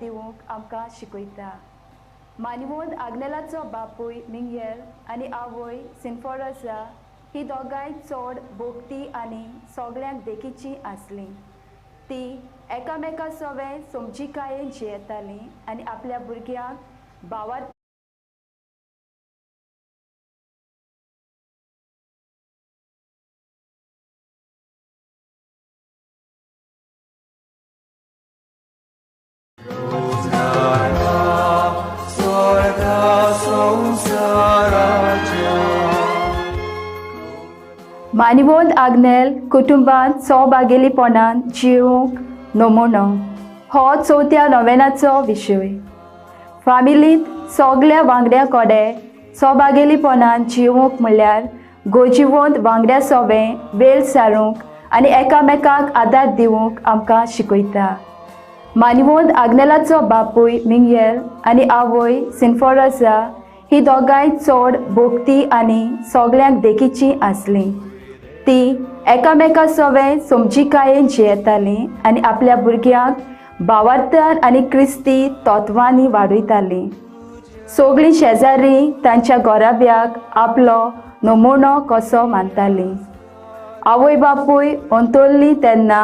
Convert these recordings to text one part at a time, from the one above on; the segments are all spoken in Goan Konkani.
दिवंक आमकां शिकयता. मानिवंत आग्नेलाचो बापूय मिंगेल आनी आवय सिन्फोरसा ही दोगांय चड भोगती आनी सगळ्यांक देखीची आसली. ती एकामेका सवें समजिकायेन जियेताली आनी आपल्या भुरग्यांक भावार्थ मानिवंत आग्नेल कुटुंबांत सौभागेलीपणान जिवंक नमुनो हो चवथ्या नोवेनाचो विशय. फामिलींत सगल्या वांगड्या कडेन सौभागेलीपणान जिवंक म्हणल्यार गोजिवंत वांगड्या सोवें वेळ सारूंक आनी एकामेकाक आदार दिवंक आमकां शिकयता. मानिवंत आग्नेलाचो बापूय मिंगेल आनी आवय सिन्फोरसा ही दोगांय चड भोगती आनी सगळ्यांक देखीची आसली. ती एकामेका सवें समजिकायेन जियेताली आनी आपल्या भुरग्यांक भावार्थान आनी क्रिस्ती तत्वांनी वाडयताली. सगळीं शेजारी तांच्या घराब्याक आपलो नमुनो कसो मानताली. आवय बापूय अंतरली तेन्ना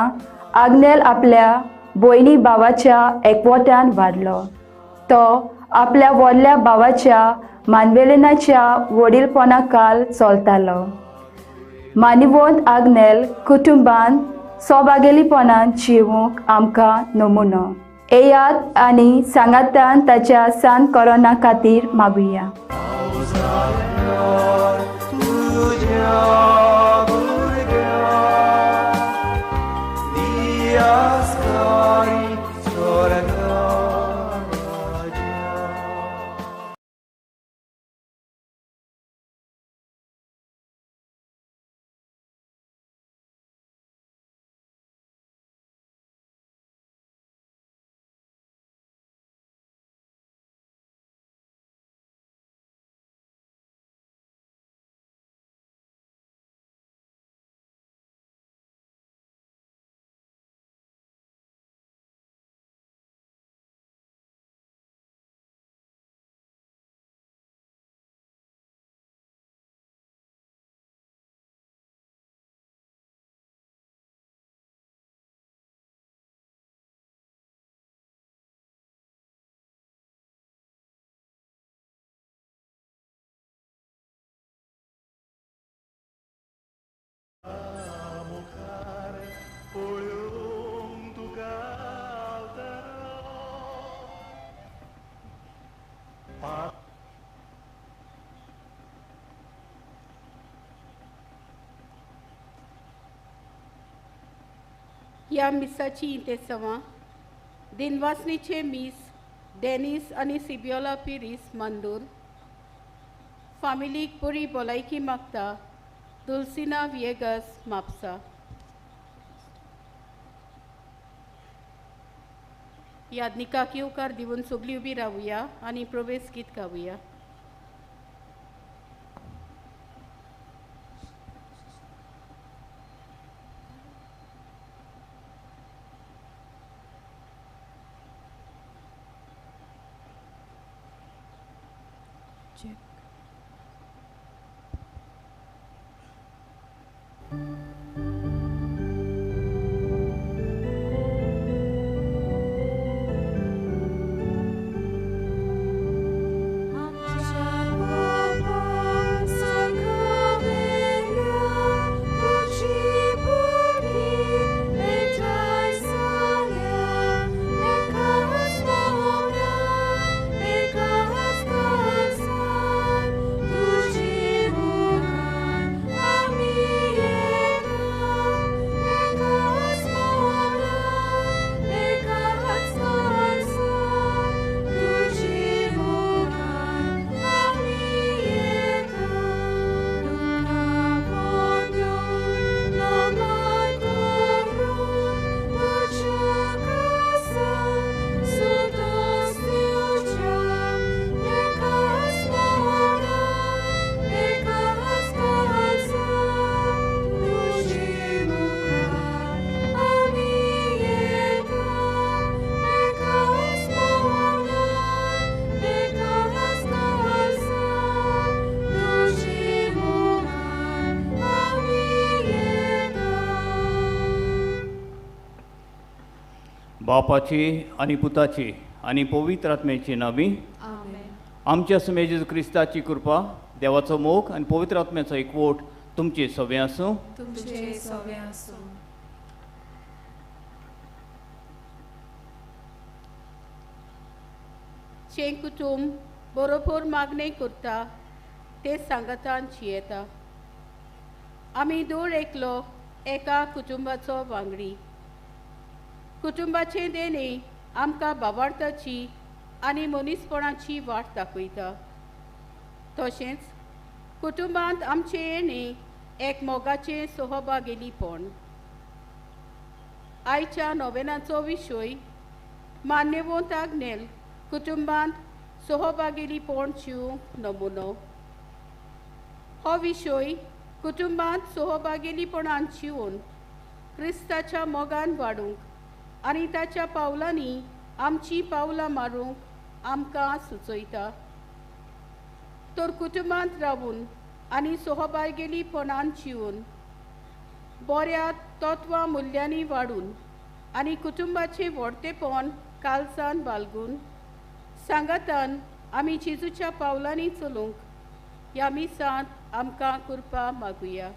आग्नेल आपल्या भयणी भावाच्या एकवटान वाडलो. तो आपल्या व्हडल्या भावाच्या मानवेलेनाच्या वडीलपणा काल चलतालो. मानिवंत आग्नेल कुटुंबान सौभागेलीपणान जिवंक आमकां नमुनो. येयात आनी सांगातान ताच्या सान कोरोना खातीर मागुया. ह्या मिसाची इंतेसवां दिनवासनीचे मीस डेनिस आनी सिबियोला पिरीस मंदूर फामिलीक बरी भलायकी मागता दुलसिना वियेगस म्हापसा. यादनिकाक येवकार दिवन सगळीं उबी रावया आनी प्रवेश गीत गावया. Check. बापाची आनी पुताची आनी पवित्र आत्म्याची नावी आमच्या सुमे जेजू क्रिस्ताची कृपा, देवाचो मोग आनी पवित्र आत्म्याचो एकवट तुमचे सवे आसूं. तुमचे सवे आसूं. चें कुटुंब बरोबर मागणें करता ते सांगातान जियेता. आमी दर एकलो एका कुटुंबाचो वांगडी. कुटुंबाचें देणें आमकां बाबार्थाची आनी मनीसपणाची वाट दाखयता. तशेंच कुटुंबांत आमचें येणें एक मोगाचें सहभागेलीपण. आयच्या नोवेनाचो विशय मान्यवंत आग्नेल कुटुंबांत सहभागेलीपण जिवंक नमुनो. हो विशय कुटुंबांत सहभागेलीपणान जिवन क्रिस्ताच्या मोगान वाडूंक आनी ताच्या पावलांनी आमचीं पावलां मारूंक आमकां सुचयता. तर कुटुंबांत रावून आनी सहभागेलीपणान जिवन बऱ्या तत्वां मुल्यांनी वाडून आनी कुटुंबाचें व्हडतेपण कालसान बालगून सांगातान आमी जेजूच्या पावलांनी चलूंक ह्या मिसांत आमकां कृपा मागुया.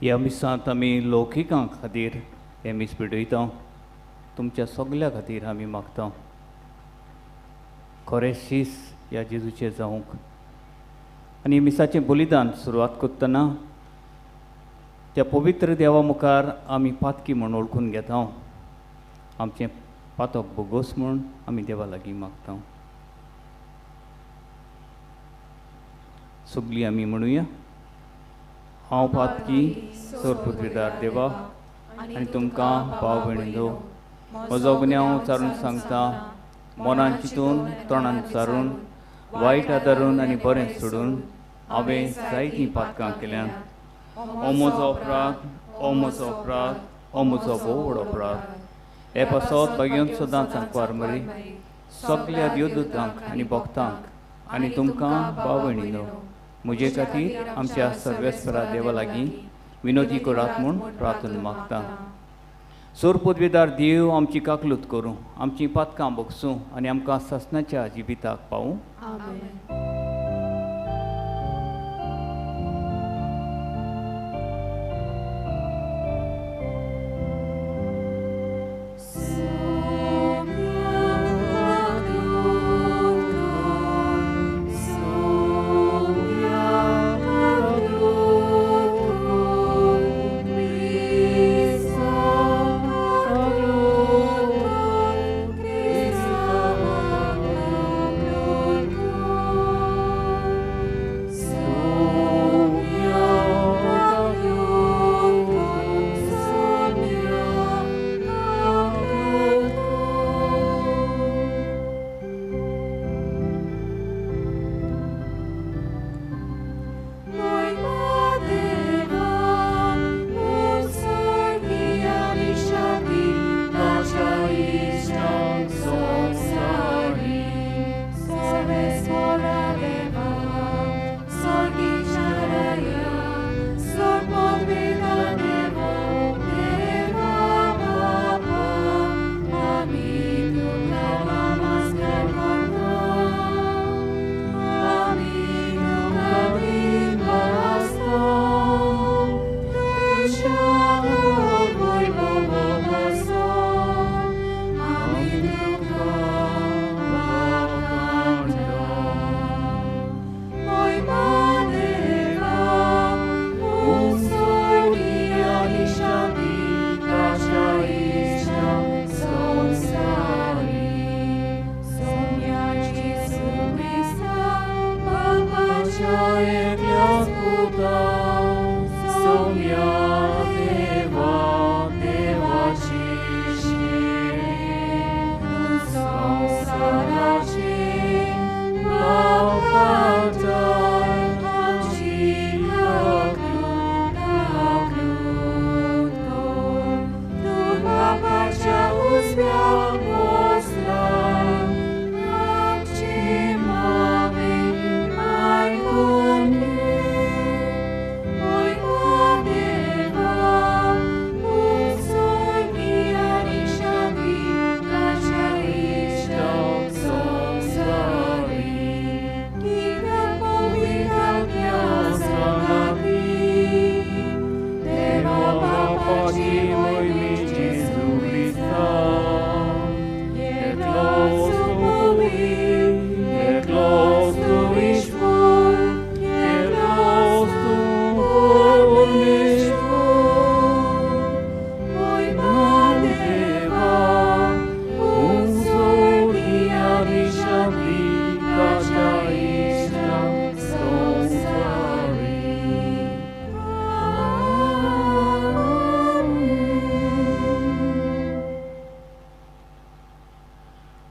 ह्या मिसांत आमी लौकिकां खातीर हें मीस पेटयता. तुमच्या सगल्या खातीर आमी मागता खरें शीस ह्या जेजूचें जावंक. आनी मिसाचें बलिदान सुरवात करतना त्या पवित्र देवा मुखार आमी पातकी म्हूण वळखून घेता. आमचें पातक बोगोस म्हूण आमी देवा लागीं मागता. सगळीं आमी म्हणुया, हांव पातकी सरपुत्रीदार देवा आनी तुमकां भाव भयणींनो म्हजो गुन्यांव चारून सांगता. मनान चिंतून, तोंडान चारून, वायट आदारून आनी बरें सोडून हांवें जायतीं पातकां केल्यात. हो म्हजो अपराध, हो म्हजो अपराध, हो म्हजो भोव व्हड अपराध. हे पासत भाग्योन सदांच सांकवार मरी सगल्या देवदूतांक आनी भक्तांक आनी तुमकां भाव भयणींनो म्हजे खातीर आमच्या सर्वेस्परा देवा लागीं विनोदी करात म्हूण प्रार्थना मागता. सोर पदवेदार देव आमची काकलूत करूं, आमचीं पातकां बगसूं आनी आमकां सासणाच्या जिविताक पावूं.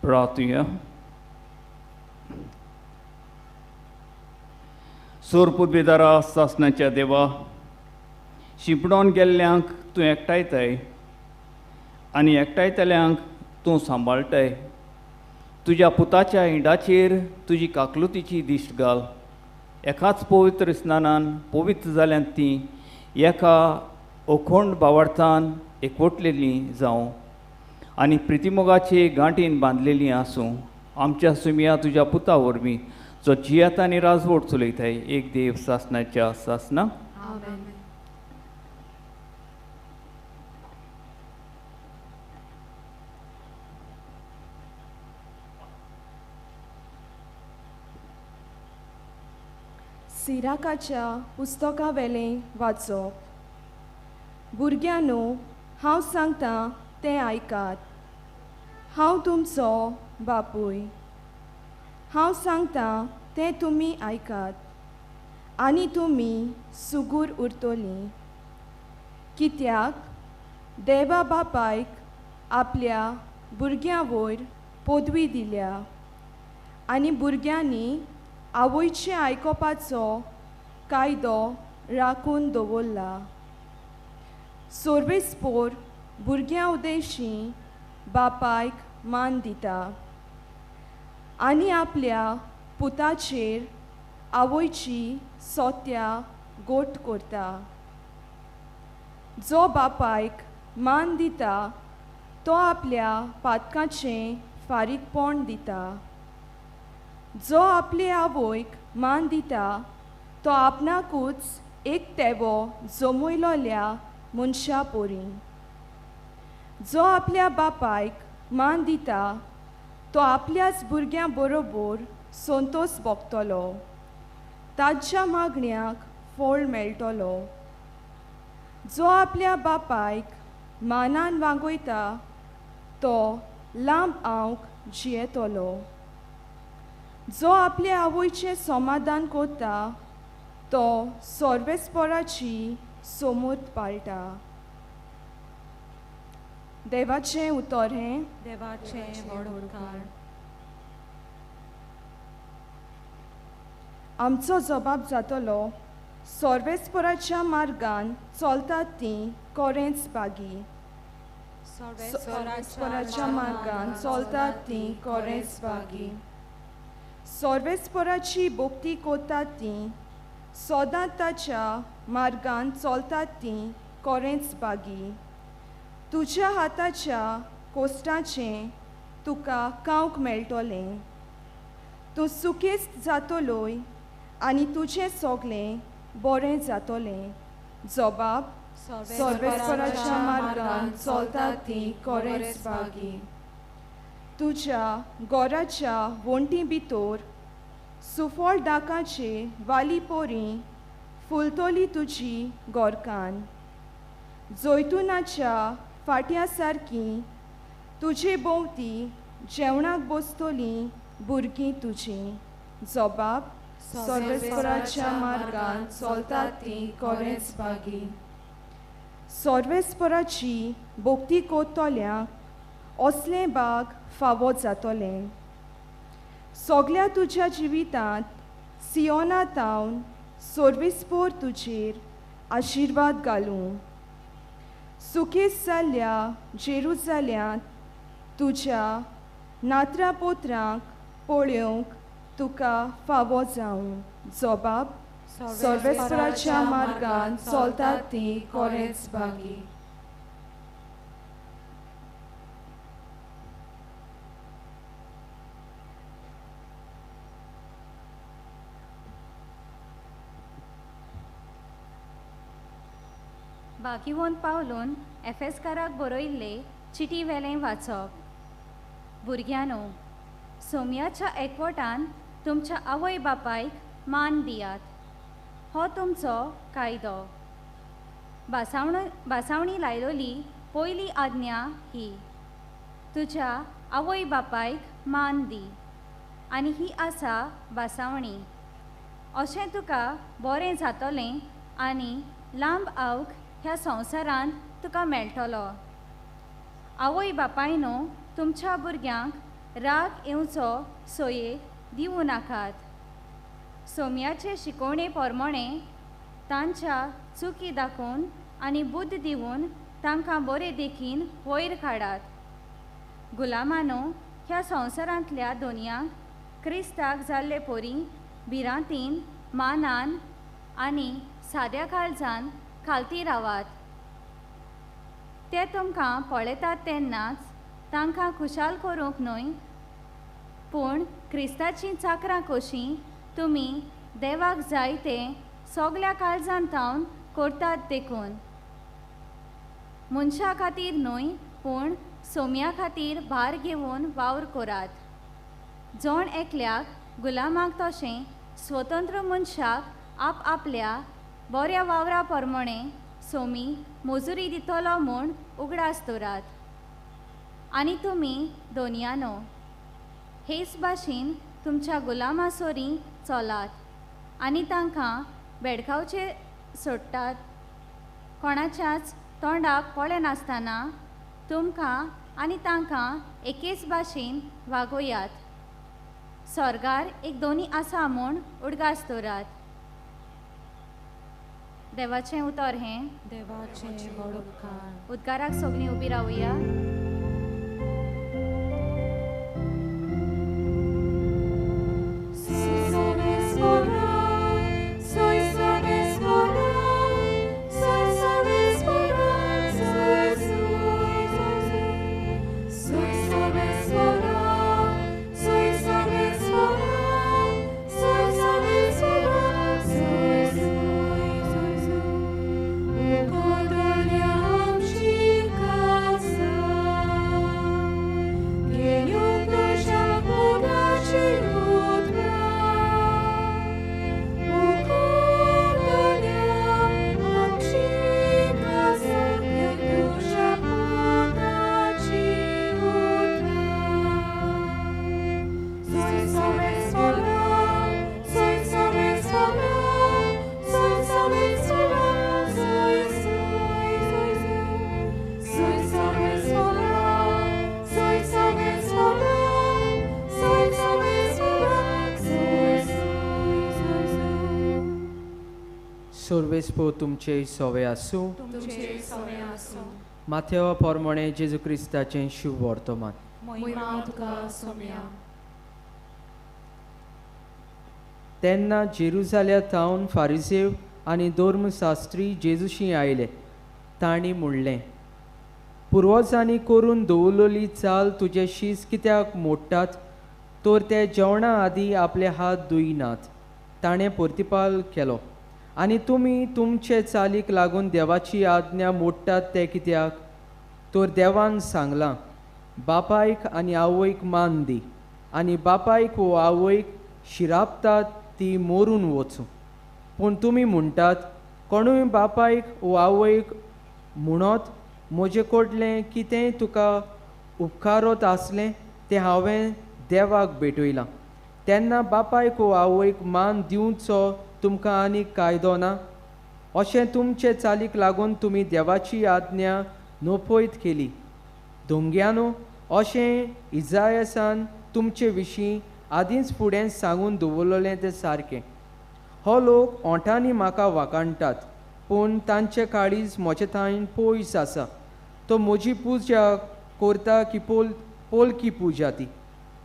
प्रार्थुया. सोरपुदबेदारा सासणाच्या देवा, शिंपडोन गेल्ल्यांक तूं एकठांयताय आनी एकठांयतल्यांक तूं सांबाळटाय. तुज्या पुताच्या इंडाचेर तुजी काकलुतीची दिश्ट घाल. एकाच पवित्र स्नानान पवित्र जाल्यान तीं एका अखंड भावार्थान एकवटलेलीं जावं आनी प्रितिमोगाचे गांठीन बांदलेलीं आसूं. आमच्या सुमया तुज्या पुता वरवीं जो जियेता आनी राजवट चलयताय, एक देव सासणाच्या सासना. सिराकाच्या पुस्तका वेलें वाचप. भुरग्यांनो, हांव सांगता तें आयकात. हांव तुमचो बापूय. हांव सांगता तें तुमी आयकात आनी तुमी सुगूर उरतलीं. कित्याक देवा बापायक आपल्या भुरग्यां वयर पदवी दिल्या आनी भुरग्यांनी आवयचें आयकोपाचो कायदो राखून दवरला. सोर्वेस्पोर भुरग्यां उदेशीं बापायक मान दिता आनी आपल्या पुताचेर आवयची सोत्या गोट करता. जो बापायक मान दिता तो आपल्या पातकाचें फारीकपण दिता. जो आपले आवयक मान दिता तो आपणाकूच एक तेवो जमयलोल्या मनशा परी. जो आपल्या बापायक मान दिता तो आपल्याच भुरग्यां बरोबर संतोश भोगतलो, ताच्या मागण्याक फळ मेळटलो. जो आपल्या बापायक मानान वागयता तो लांब आवक जियेतलो. जो आपले आवयचें समाधान करता तो सर्वेस्पराची सोमूत पाळटा. देवाचें उतर हें देवाचें व्हड उपकार. आमचो जबाब जातलो, सर्वेस्पराच्या मार्गान चलतात तीं कोरेंच बागी. सर्वेस्पराच्या मार्गान चलतात तीं कोरेंच बागी. सर्वेस्पराची भक्ती करतात तीं सदां ताच्या मार्गान चलतात तीं कोरेंच बागी. तुज्या हाताच्या कोश्टाचें तुका खावंक मेळटलें. तूं सुखेस्त जातलोय आनी तुजें सगळें बरें जातलें. जबाब सर्वेस्पराच्या मार्गान चलतात तीं कोरेंच बागी. तुज्या गोराच्या वण्टी भितर सुफळ दाकाचे वाली पोरी फुलतली तुजी गोरकान. जैतुनाच्या फाट्या सारकी तुजे भोंवती जेवणाक बसतली भुरगीं तुजीं. जबाब सर्वेस्पराच्या मार्गान चलतात तीं कोरेंच बागी. सर्वेस्पराची भक्ती करतल्यांक असलें बाग फावो जातलें. सगल्या तुज्या जिवितांत सियोना तावन सर्वेस्पोर तुजेर आशिर्वाद घालूं. सुखेस्त जाल्ल्या जेरुजाल्यांत तुज्या नातरां पोत्रांक पळोवंक तुका फावो जावं. जबाब सर्वेस्पराच्या मार्गान चलतात तीं कोरेंच बागी. बागिवोन पावलून एफेस्काराक बरयल्ले चिटी वेलें वाचप. भुरग्यांनो, सोम्याच्या एकवटान तुमच्या आवय बापायक मान दियात, हो तुमचो कायदो. भासावणी लायलोली पयली आज्ञा ही, तुज्या आवय बापायक मान दी. आनी ही आसा भासावणी. अशें तुका बरें जातलें आनी लांब आवक ह्या संवसारांत तुका मेळटलो. आवय बापायनो, तुमच्या भुरग्यांक राग येवचो सोयेक दिवं नाकात. सोम्याचे शिकोवणे प्रमाणे तांच्या चुकी दाखोवन आनी बुद्द दिवन तांकां बरे देखीन वयर काडात. गुलामानो, ह्या संवसारांतल्या दोनयांक क्रिस्ताक जाल्ले पोरी भिरांतीन, मानान आनी साद्या काळजान खालती रावात. ते तुमकां पळयतात तेन्नाच तांकां खुशाल करूंक न्हय, पूण क्रिस्ताचीं चाकरां कशीं तुमी देवाक जाय तें सगल्या काळजान तावन करतात देखून. मनशा खातीर न्हय, पूण सोम्या खातीर भार घेवन वावर करात. जण एकल्याक गुलामाक तशें स्वतंत्र मनशाक आपआपल्या बऱ्या वावरा प्रमाणे सोमी मजुरी दितलो म्हूण उगडास दवरात. आनी तुमी दोनयानो, हेच भाशेन तुमच्या गुलामा सोरी चलात आनी तांकां बेडकावचे सोडटात. कोणाच्याच तोंडाक पळयनासतना तुमकां आनी तांकां एकेच भाशेन वागोयात. स्वर्गार एक दोनी आसा म्हूण उडगास दवरात. देवाचें उतर हें. देवाचें व्हड उपकार. उद्गाराक सगळीं उबी रावया. सर्वेस्पो तुमचे सवे आसूं. माथेवा प्रमाणे जेजू क्रिस्ताचें शुभ वर्तमान. तेन्ना जेरुजाल्या थावन फारिसेव आनी धर्मशास्त्री जेजूशी आयले. तांणी म्हणलें, पुर्वजांनी करून दवरलेली चाल तुजे शीस कित्याक मोडटात? तर ते जेवणा आदीं आपले हात धुयनात. ताणें प्रतिपाल केलो, आनी तुमी तुमचे चालीक लागून देवाची आज्ञा मोडटात ते कित्याक? तर देवान सांगलां, बापायक आनी आवयक मान दी, आनी बापायक वो आवयक शिरापतात ती मरून वचूं. पूण तुमी म्हणटात, कोणूय बापायक वो आवयक म्हणत म्हजे कडलें कितेंय तुका उपकारत आसलें तें हांवें देवाक भेटयलां, तेन्ना बापायक वो आवयक मान दिवचो तुमकां आनी कायदो ना. अशें तुमचे चालीक लागून तुमी देवाची आज्ञा नपयत केली. धोंग्यानो, अशें इजायसान तुमचे विशीं आदींच फुडें सांगून दवरलें तें सारकें. हो लोक ओंठांनी म्हाका वाखाणटात, पूण तांचें काळीज म्हजे थांय पयस आसा. तो म्हजी पुजा करता की पोलकी पुजा ती,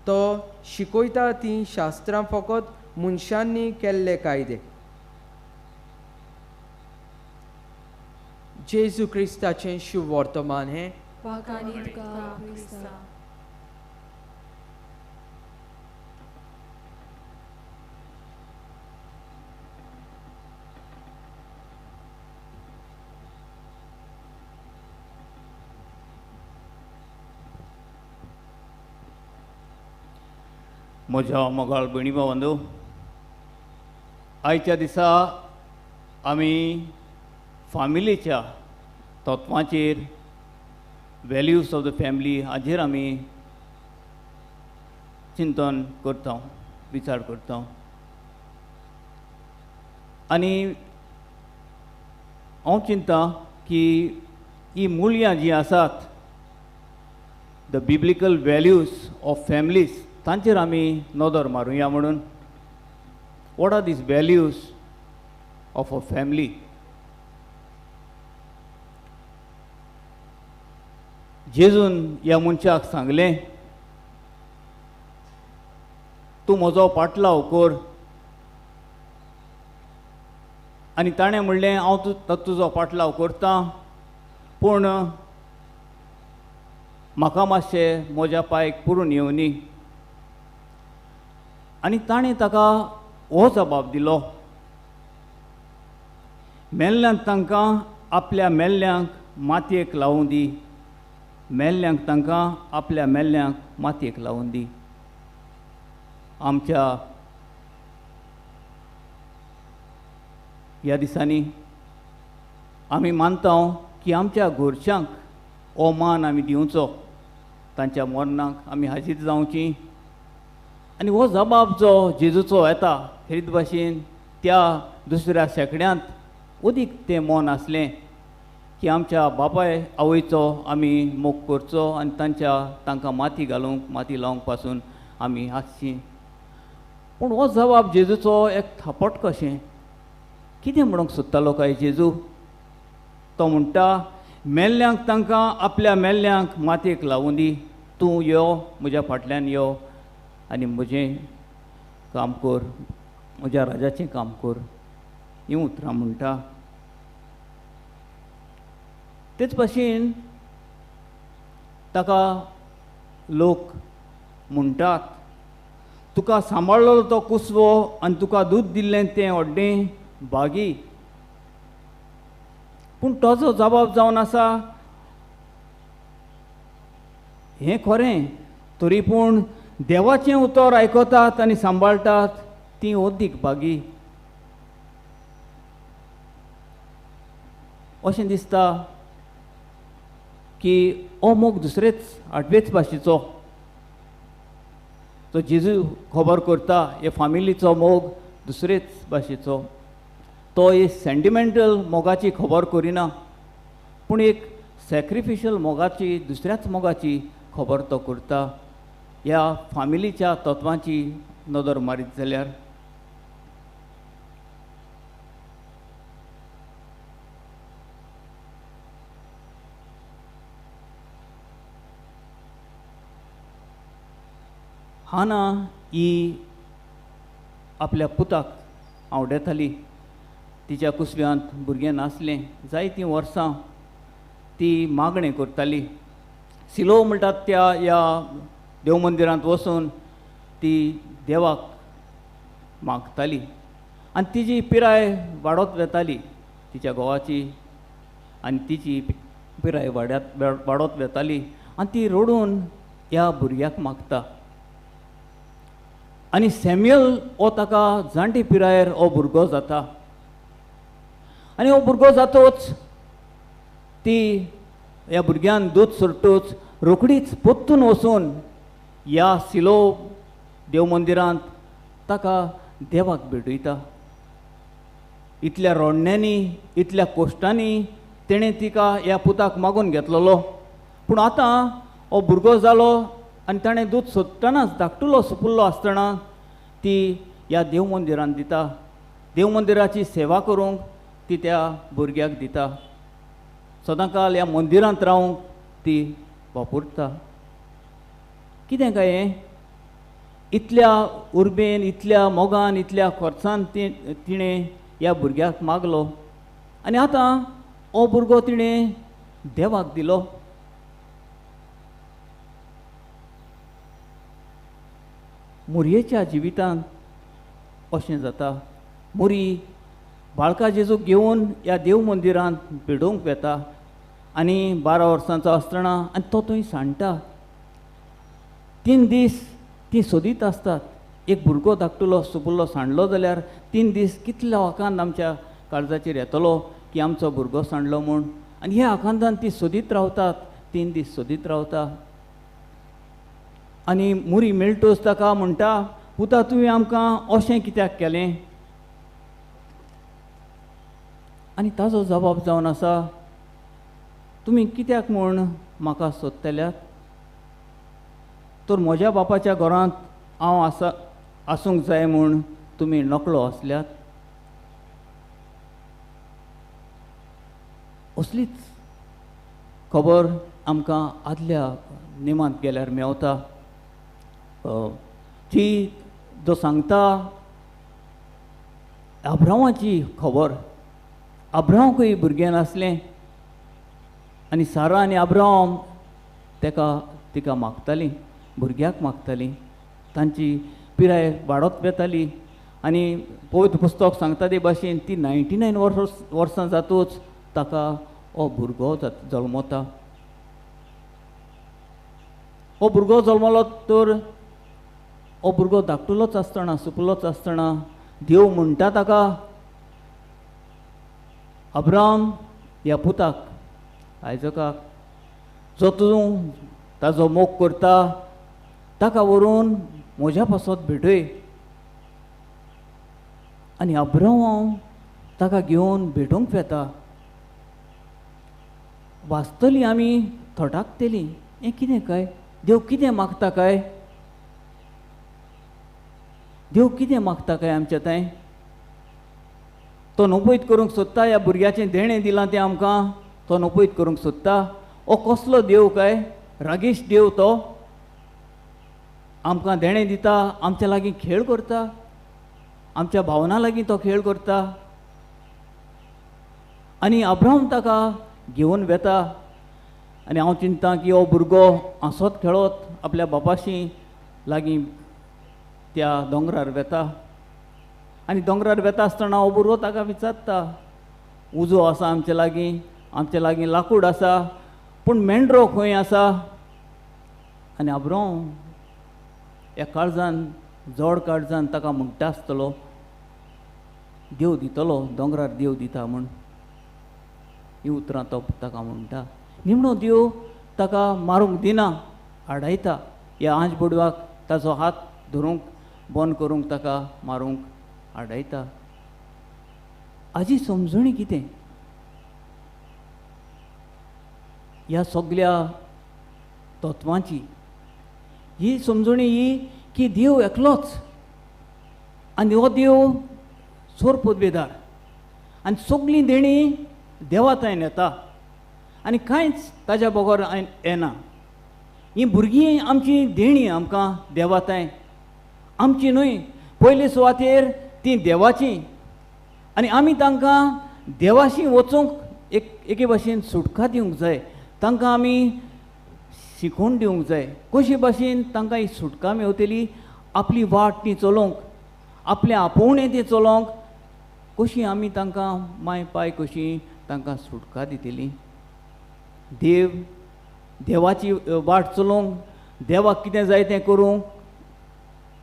तो शिकयता तीं शास्त्रां फकत मनशांनी केल्ले कायदे. जेजू क्रिस्ताचें शुभ वर्तमान हें. म्हज्या मोगाळ भयणी भावांनो, आयच्या दिसा आमी फामिलीच्या तत्वांचेर, वॅल्यूज ऑफ the family हाजेर आमी चिंतन करता, विचार करता. आनी हांव चिंता की ही मुल्यां जीं आसात, the biblical values of families तांचेर आमी नदर मारुया म्हणून. What are these values of a family? जेजून ह्या मनशाक सांगलें, तूं म्हजो पाटलाव कर. आनी ताणें म्हणलें, हांव तुजो पाटलाव करता, पूण म्हाका मातशें म्हज्या पायक पुरून येवनी. आनी ताणें ताका हो जबाब दिलो, मेल्ल्यांक तांकां आपल्या मेल्ल्यांक मातयेक लावूं दी, मेल्ल्यांक तांकां आपल्या मेल्ल्यांक मातयेक लावूं दी. आमच्या ह्या दिसांनी आमी मानता की आमच्या घरच्यांक हो मान आमी दिवचो, तांच्या मरणाक आमी हाजीर जावची. आनी हो जबाब जो जेजूचो येता खेरीत भाशेन त्या दुसऱ्या शेंकड्यांत अदीक तें मन आसलें की आमच्या बापाय आवयचो आमी मोग करचो आनी तांच्या तांकां माती घालूंक माती लावंक पासून आमी आसची. पूण हो जबाब जेजूचो एक थापट कशें कितें म्हणूंक सोदतालो काय जेजू? तो म्हणटा, मेल्ल्यांक तांकां आपल्या मेल्ल्यांक मातयेक लावूं दी, तूं यो म्हज्या फाटल्यान यो आनी म्हजें काम कर, म्हज्या राजाचें काम कर, हीं उतरां म्हणटा. तेच भाशेन ताका लोक म्हणटात, तुका सांबाळ्ळो तो कुसवो आनी तुका दूद दिल्लें तें व्हडलें बागी. पूण ताजो जबाब जावन आसा, हें खरें, तरी पूण देवाचें उतर आयकतात आनी सांबाळटात तीं अदीक बागी. अशें दिसता की हो मोग दुसरेच आठवेच भाशेचो तो जेजू खबर करता. हे फामिलीचो मोग दुसरेच भाशेचो, तो एक सेंटिमेंटल मोगाची खबर करिना, पूण एक सॅक्रिफिशल मोगाची दुसऱ्याच मोगाची खबर तो करता. ह्या फामिलीच्या तत्वांची नदर मारीत जाल्यार हाना ही आपल्या पुताक आवडेताली. तिच्या कुसव्यांत भुरगें नासलें. जायतीं वर्सां ती मागणें करताली. सिलो म्हणटात त्या ह्या देव मंदिरांत वचून ती देवाक मागताली आनी तिजी पिराय वाडत वेताली, तिच्या घोवाची आनी तिची पिराय वाडत वेताली आनी ती रडून ह्या भुरग्याक मागता. आनी सॅम्युअल हो ताका जाणटी पिरायेर हो भुरगो जाता आनी हो भुरगो जातोच ती ह्या भुरग्यान दूद सोडटूच रोखडीच परतून वचून ह्या सिलो देव मंदिरांत ताका देवाक भेटयता. इतल्या रोडण्यांनी इतल्या कोश्टांनी तेणें तिका ह्या पुताक मागून घेतलेलो, पूण आतां हो भुरगो जालो आनी ताणें दूद सोदतनाच धाकटुलो सुपुल्लो आसतना ती ह्या देव मंदिरांत दिता. देव मंदिराची सेवा करूंक ती त्या भुरग्याक दिता. सदांकाल ह्या मंदिरांत रावंक ती वापरता. कितें काय हें? इतल्या उर्बेन इतल्या मोगान इतल्या खर्चान तिणें ह्या भुरग्याक मागलो आनी आतां हो भुरगो तिणें देवाक दिलो. मोरयेच्या जिवितांत अशें जाता. मोरी बाळका जेजूक घेवन ह्या देव मंदिरांत भेटोवंक वेता आनी 12 वर्सांचो आसतना आनी तो थंय सांडटा. 3 दीस ती सोदीत आसतात. एक भुरगो धाकटुलो सुपुल्लो सांडलो जाल्यार 3 दीस कितलो आकांत आमच्या काळजाचेर येतलो की आमचो भुरगो सांडलो म्हूण. आनी ह्या आकांतान ती सोदीत रावतात, 3 दीस सोदीत रावता. आनी मुरी मेळटोच ताका म्हणटा, पुता तुवें आमकां अशें कित्याक केलें? आनी ताजो जबाब जावन आसा, तुमी कित्याक म्हूण म्हाका सोदतल्यात? तर म्हज्या बापाच्या घरांत हांव आसा आसूंक जाय म्हूण तुमी नकळो आसल्यात. असलीच खबर आमकां आदल्या नेमांत गेल्यार मेवता. ती जो सांगता अब्राहमाची खबर. अब्राहमाकूय भुरगें नासलें आनी सारा आनी अब्राहम तेका तिका मागतालीं, भुरग्याक मागतालीं. तांची पिराय वाडत वेताली आनी पवित्र पुस्तक सांगता ते भाशेन ती 99 वर्सां जातूच ताका हो भुरगो जल्मता. हो भुरगो जल्मलो तर हो भुरगो धाकटुलोच आसतना, सुपुलोच आसतना देव म्हणटा ताका, अब्राहम ह्या पुताक आयजकाक जो तूं ताजो मोग करता ताका व्हरून म्हज्या पासत भेटय. आनी अब्राहम ताका घेवन भेटूंक वेता. वाचतली आमी थटाकतली, हें कितें काय, देव कितें मागता काय, देव कितें मागता काय आमच्या थंय? तो नपयत करूंक सोदता, ह्या भुरग्याचें देणें दिलां तें आमकां तो नपयत करूंक सोदता. ओ कसलो देव काय, रागेश देव तो आमकां देणें दिता, आमच्या लागीं खेळ करता, आमच्या भावना लागीं तो खेळ करता. आनी अब्राहम ताका घेवन वेता. आनी हांव चिंता की हो भुरगो हांसत खेळत आपल्या बापाशी लागीं त्या दोंगरार वेता. आनी दोंगरार वेता आसतना हो भुरगो ताका विचारता, उजो आसा आमचे लागीं, आमचे लागीं लाकूड आसा, पूण मेंढरो खंय आसा? आनी अब्राहम ह्या काळजान, जोड काळजान ताका म्हणटा आसतलो, देव दितलो, दोंगरार देव दिता म्हूण. ही उतरां तो ताका म्हणटा. निमणो देव ताका मारूंक दिना, आडायता. ह्या आंज बोडवाक ताजो हात धरूंक, बंद करूंक, ताका मारूंक आडायता. हाजी समजणी कितें? ह्या सगल्या तत्वांची ही समजणी ही की देव एकलोच आनी हो देव सोर पदवेदार आनी सगळीं देणीं देवा थंय येता आनी कांयच ताज्या बगर येना. ही भुरगीं आमची देणीं आमकां देवा थंय, आमची न्हय, पयले सुवातेर तीं देवाची आनी आमी तांकां देवाशी वचूंक एक एके भाशेन सुटका दिवंक जाय, तांकां आमी शिकोवन दिवंक जाय कशे भाशेन तांकां ही सुटका मेवतली, आपली वाट ती चलोवंक, आपलें आपोवणें तें चलोवंक कशी आमी तांकां माय पाय कशी तांकां सुटका दितली. देव देवाची वाट चलोवंक, देवाक कितें जाय तें करूंक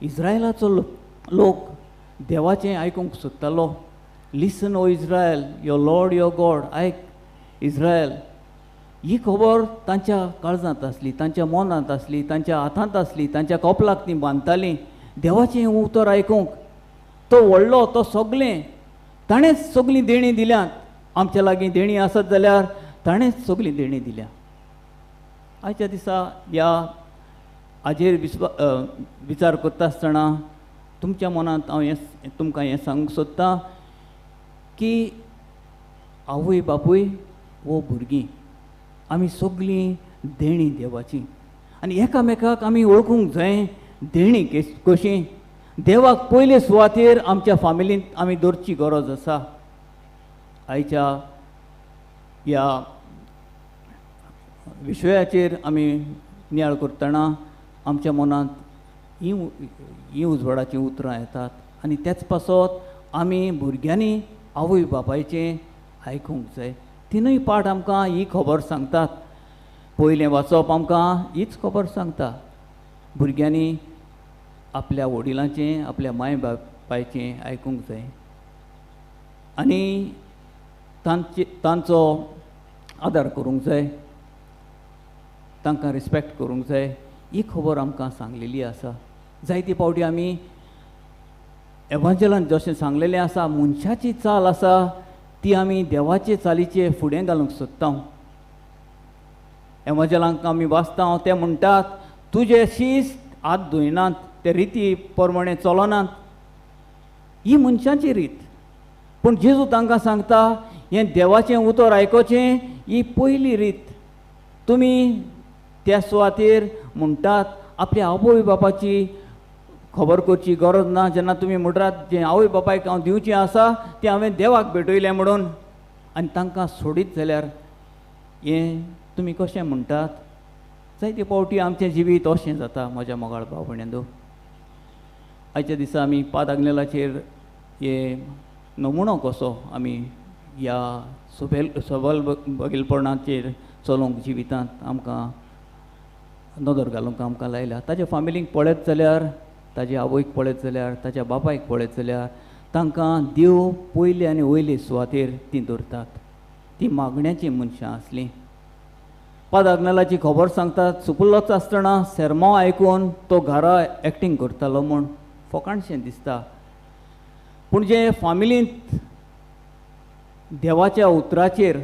इस्रायलाचो लोक देवाचें आयकूंक सोदतालो. Listen O Israel, your Lord your God. आयक इस्रायल. ही खबर तांच्या काळजांत आसली, तांच्या मनांत आसली, तांच्या हातांत आसली, तांच्या कपलाक ती बांदतालीं देवाचें उतर आयकूंक. तो व्हडलो, तो सगळें ताणेंच सगळीं देणीं दिल्यात. आमच्या लागीं देणीं आसत जाल्यार ताणेंच सगळीं देणीं दिल्या. आयच्या दिसा ह्या हाजेर विचार करता आसतना तुमच्या मनांत हांव हें तुमकां हें सांगूंक सोदतां की आवय बापूय वो भुरगीं आमी सगळीं देणीं देवाचीं आनी एकामेकाक आमी वळखूंक जाय देणीं कशीं. देवाक पयले सुवातेर आमच्या फामिलींत आमी दवरची गरज आसा. आयच्या ह्या विशयाचेर आमी नियाळ करतना आमच्या मनांत हीं उजवाडाचीं उतरां येतात आनी तेच पासत आमी भुरग्यांनी आवय बापायचें आयकूंक जाय. तिनूय पाठ आमकां ही खबर सांगतात. पयलें वाचप आमकां हीच खबर सांगता, भुरग्यांनी आपल्या वडिलांचें, आपल्या माय बापायचें आयकूंक जाय आनी तांचो आदार करूंक जाय, तांकां रिस्पेक्ट करूंक जाय. ही खबर आमकां सांगलेली आसा. जायते फावटी आमी एवांजेलान जशें सांगलेलें आसा, मनशाची चाल आसा ती आमी देवाचे चालीचे फुडें घालूंक सोदता. एवांजेलांक आमी वाचता, ते म्हणटात तुजे शिस्त हात धुयनात, ते रिती प्रमाणे चलनात, ही मनशांची रीत. पूण जेजू तांकां सांगता हें देवाचें उतर आयकोचें ही पयली रीत. तुमी त्या सुवातेर म्हणटात आपल्या आवय बापाची खबर करची गरज ना, जेन्ना तुमी म्हणटात जें आवय बापायक हांव दिवचें आसा तें हांवें देवाक भेटयलें म्हणून, आनी तांकां सोडीत जाल्यार हें तुमी कशें म्हणटात? जायते फावटी आमचें जिवीत अशें जाता म्हज्या मोगाळ भाव भयणींनो. आयच्या दिसा आमी पाद आग्नेलाचेर हे नमुनो कसो आमी ह्या सबल बगेलपणाचेर चलोवंक जिवितांत आमकां नदर घालूंक आमकां लायल्या. ताच्या फामिलीक पळयत जाल्यार, ताजे आवयक पळयत जाल्यार, ताच्या बापायक पळयत जाल्यार तांकां देव पयले आनी वयले सुवातेर तीं दवरतात. ती मागण्याचीं मनशां आसलीं. पाद आग्नेलाची खबर सांगतात सुपुल्लोच आसतना सेर्मांव आयकून तो घरा एक्टींग करतालो म्हूण फोकाणशें दिसता. पूण जे फामिलींत देवाच्या उतराचेर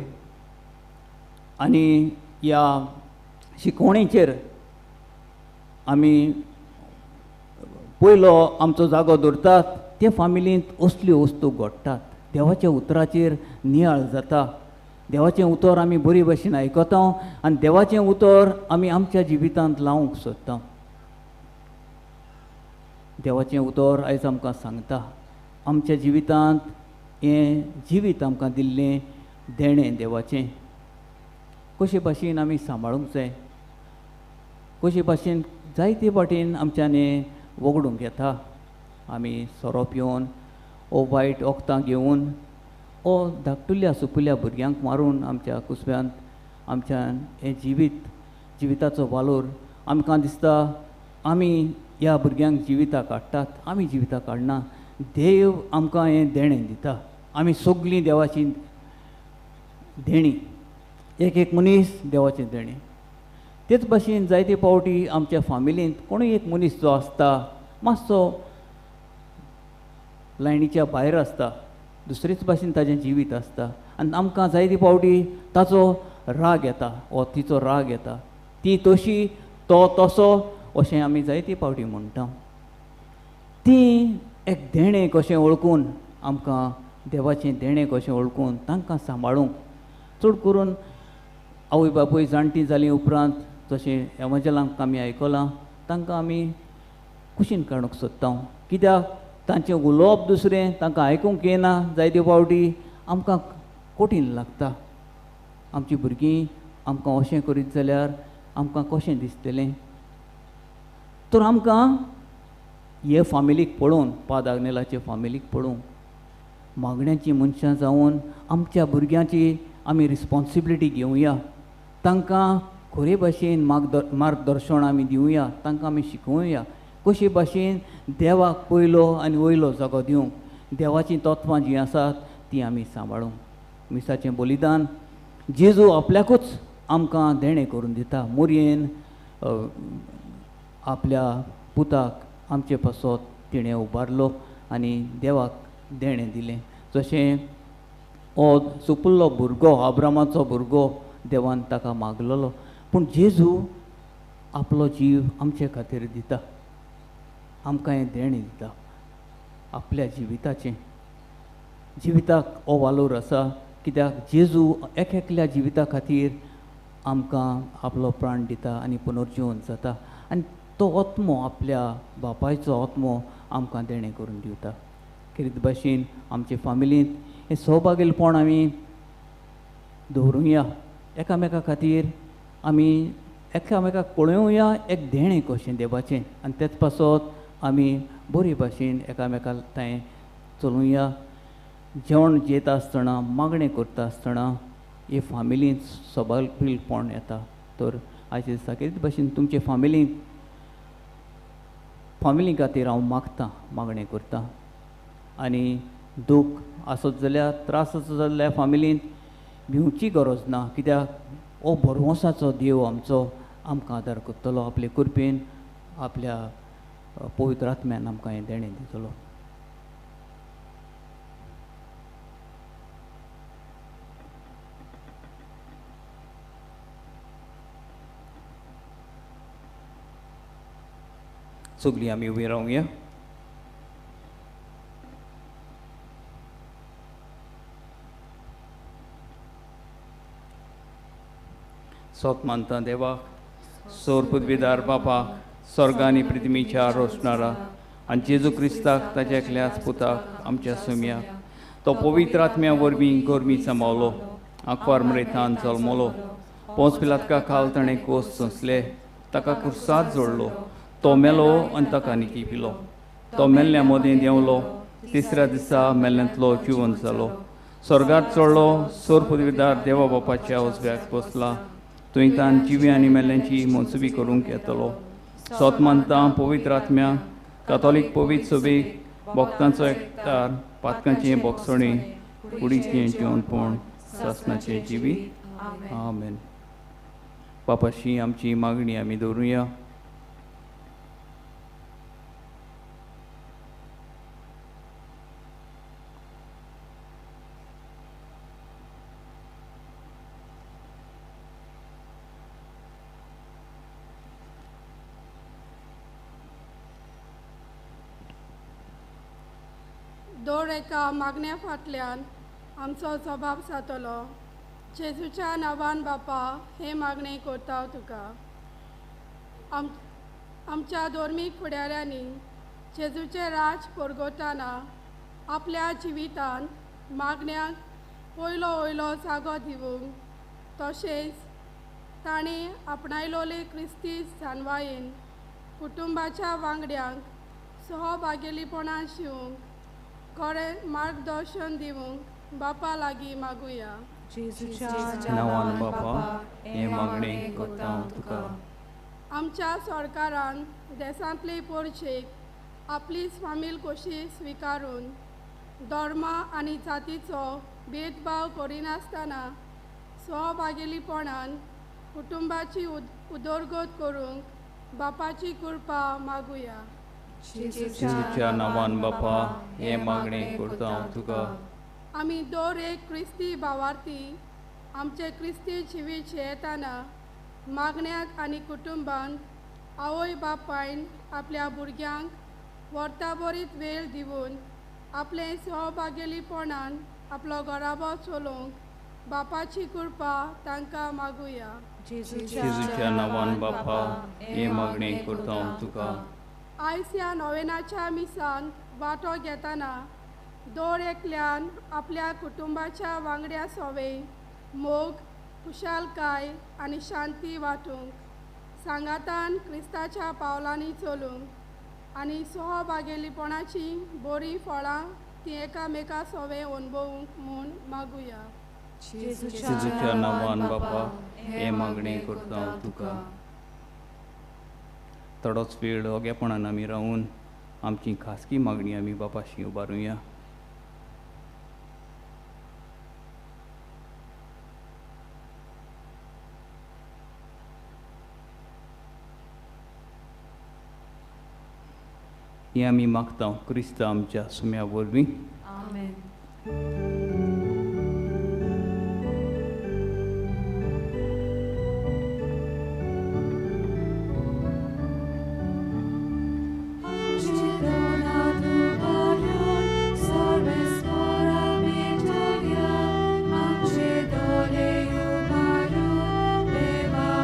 आनी ह्या शिकवणेचेर आमी पयलो आमचो जागो दवरतात ते फामिलींत असल्यो वस्तू घडटात. देवाच्या उतराचेर नियाळ जाता, देवाचें उतर आमी बरी भशेन आयकता आनी देवाचें उतर आमी आमच्या जिवितांत लावंक सोदता. देवाचें उतर आयज आमकां सांगता आमच्या जिवितांत हें जिवीत आमकां दिल्लें देणें देवाचें कशे भाशेन आमी सांबाळूंक जाय, कशे भाशेन जायते वाटेन आमच्यांनी वगडूंक येता. आमी सोरो पिवन ओ वायट वखदां घेवन ओ धाकटुल्या सुपुल्ल्या भुरग्यांक मारून आमच्या कुसव्यांत आमच्यान हें जिवीत जिविताचो वालोर आमकां दिसता. आमी ह्या भुरग्यांक जिवितां काडटात, आमी जिवितां काडना, देव आमकां हें देणें दिता. आमी सगळीं देवाची देणी, एक एक मनीस देवाचें देणें. तेच भाशेन जायते फावटी आमच्या फामिलींत कोणूय एक मनीस जो आसता मातसो लायनीच्या भायर आसता, दुसरेच भाशेन ताजें जिवीत आसता आनी आमकां जायते फावटी ताचो राग येता वो तिचो राग येता, ती तशी तो तसो अशें आमी जायते फावटी म्हणटा. ती एक देणें कशें वळखून आमकां देवाचें देणें कशें वळखून तांकां सांबाळूंक, चड करून आवय बापूय जाणटी जाली उपरांत जशें एवांजेलांक आमी आयकलां तांकां आमी कुशीन काडूंक सोदता. कित्याक तांचें उलोवप दुसरें तांकां आयकूंक येना, जायते फावटी आमकां कठीण लागता. आमचीं भुरगीं आमकां अशें करीत जाल्यार आमकां कशें दिसतलें? तर आमकां हे फामिलीक पळोवन, पाद आग्नेलाचे फामिलीक पळोवन मागण्याचीं मनशां जावन आमच्या भुरग्यांची आमी रिस्पोन्सिबिलिटी घेवया, तांकां खरे भाशेन मार्गदर्शन आमी दिवया, तांकां आमी शिकोवया कशे भाशेन देवाक पयलो आनी वयलो जागो दिवंक, देवाचीं तत्वां जीं आसात तीं आमी सांबाळूंक. मिसाचें बलिदान जेजू आपल्याकूच आमकां देणें करून दिता. मोरयेन आपल्या पुताक आमचे पासत तिणें उबारलो आनी देवाक देणें दिलें. जशें हो सुपुल्लो भुरगो, अब्रामाचो भुरगो, देवान ताका मागलेलो, पूण जेजू आपलो जीव आमचे खातीर दिता, आमकां हें देणें दिता आपल्या जिविताचें. जिविताक हो वालोर आसा कित्याक जेजू एक एकल्या जिविता खातीर आमकां आपलो प्राण दिता आनी पुनर्जीवन जाता आनी तो आत्मो आपल्या बापायचो आत्मो आमकां देणें करून दिवता. खेरीत भाशेन आमचे फामिलींत हें सौभागेलपण आमी दवरुया, एकामेका खातीर आमी एकामेकाक पळोवया एक देणें कशें देवाचें आनी तेच पासत आमी बरे भाशेन एकामेका थंय चलुया. जेवण जेता आसतना, मागणें करता आसतना हे फामिलींत सबालपण येता. तर आयच्या दिसा खेरीत भाशेन तुमचे फामिली खातीर हांव मागतां, मागणें करतां. आनी दूख आसत जाल्यार, त्रास आसत जाल्यार फामिलींत भिवची गरज ना, कित्याक हो भरवंसाचो देव आमचो आमकां आदार करतलो, आपले कृपेन आपल्या पवित्र आत्म्यान आमकां हें देणें दितलो. सगळीं आमी उबी रावया. सोत मानता देवाक, सोर पृथ्वीदार बापाक, स्वर्ग आनी पृथ्वीच्या रोसणारा आनी जेजू क्रिस्ताक ताच्या एकल्याच पुताक आमच्या सुम्याक, तो पवित्र आत्म्या वरवीं गरमी सांबावलो, आंकवार मरेतान जल्मलो, पोंच पिलातका खाल ताणें कोस सोंसले, ताका कुर्साद जोडलो, तो मेलो आनी ताका निकी पिलो, तो मेल्ल्या मदें देंवलो, तिसऱ्या दिसा मेल्ल्यांतलो जिवन जालो, स्वर्गार चडलो, सोर पदवीदार देवा बापाच्या उजव्याक बसला, थंय तान जिवी आनी मेल्ल्यांची मनसुबी करूंक येतलो. सोत मानता पवित्र आत्म्या, कातोलीक पवित्र सभेक, भक्तांचो एकतार, पातकांचें बोगसणें, कुडीचें जेवणपण, सासणाचें जिवीत. आमेन. बापाशी आमची मागणी आमी दवरुया. दर एका मागण्या फाटल्यान आमचो जबाब जातलो. जेजूच्या नांवान बापा हे मागणें करता तुका. आमच्या धर्मीक फुडाऱ्यांनी जेजूचें राज परगोतना आपल्या जिवितान मागण्यांक पयलो वयलो जागो दिवंक, तशेंच ताणें आपणायलोले क्रिस्ती जानवायेन कुटुंबाच्या वांगड्यांक सहभागेलीपणान शिवंक खरें मार्गदर्शन दिवंक बापा लागीं मागुया. जेजूच्या नांवान बापा हें मागणें करता तुका. आमच्या सरकारान देशांतले पोरशेक आपली स्वामील कशी स्विकारून धर्म आनी जातीचो भेदभाव करिनासतना सहभागेलीपणान कुटुंबाची उदरगत करूंक बापाची कृपा मागुया. जेजूच्या नांवान बापा हें मागणें करता तुका. आमी दर एक क्रिस्ती भावार्थी आमचे क्रिस्ती जिवीत जियेतना मागण्याक आनी कुटुंबान आवय बापायन आपल्या भुरग्यांक वर्ताबरीत वेळ दिवन आपले सहभागेलीपणान आपलो घराबो चलोवंक बापाची कृपा तांकां मागुया. जेजूच्या नांवान बापा हें मागणें करता तुका. आयज ह्या नोवेनाच्या मिसान वांटो घेतना दर एकल्यान आपल्या कुटुंबाच्या वांगड्या सोवे मोग, खुशालकाय आनी शांती वांटूंक, सांगातान क्रिस्ताच्या पावलांनी चलूंक आनी सहभागेलीपणाची बरीं फळां ती एकामेका सोवे अणभवूंक म्हूण मागुया. जेजूच्या नांवान बापा हें मागणें करता तुका. थोडोच वेळ ओगेपणान आमी रावून आमची खासगी मागणी आमी बापाशी उबारुया. हें आमी मागता क्रिस्त आमच्या सुम्या वरवीं. आमेन. देवा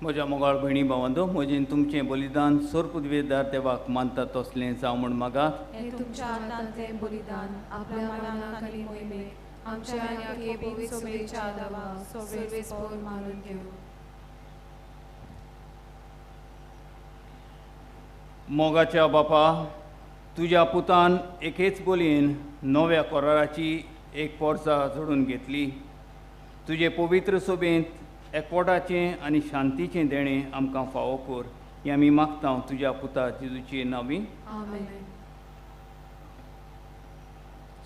म्हज्या मोगाळ भयणी भावांदो, म्हजें तुमचें बलिदान सोरपुदवेदार देवाक मानता तसलें जावं म्हूण मागात. हें तुमच्या हातांतलें बलिदान आपल्या मनाक आनी मोहिमेक आमच्या आनी पवित्र सभेच्या देवा सर्वेस्पोर मानून घेवं. मोगाच्या बापा, तुज्या पुतान एकेच बोलयेन नव्या कराराची एक पोरसा जोडून घेतली. तुजे पवित्र सभेंत एकवटाचें आनी शांतीचें देणें आमकां फावो कर, हें आमी मागता तुज्या पुता जेजूचे नांवी. आमेन.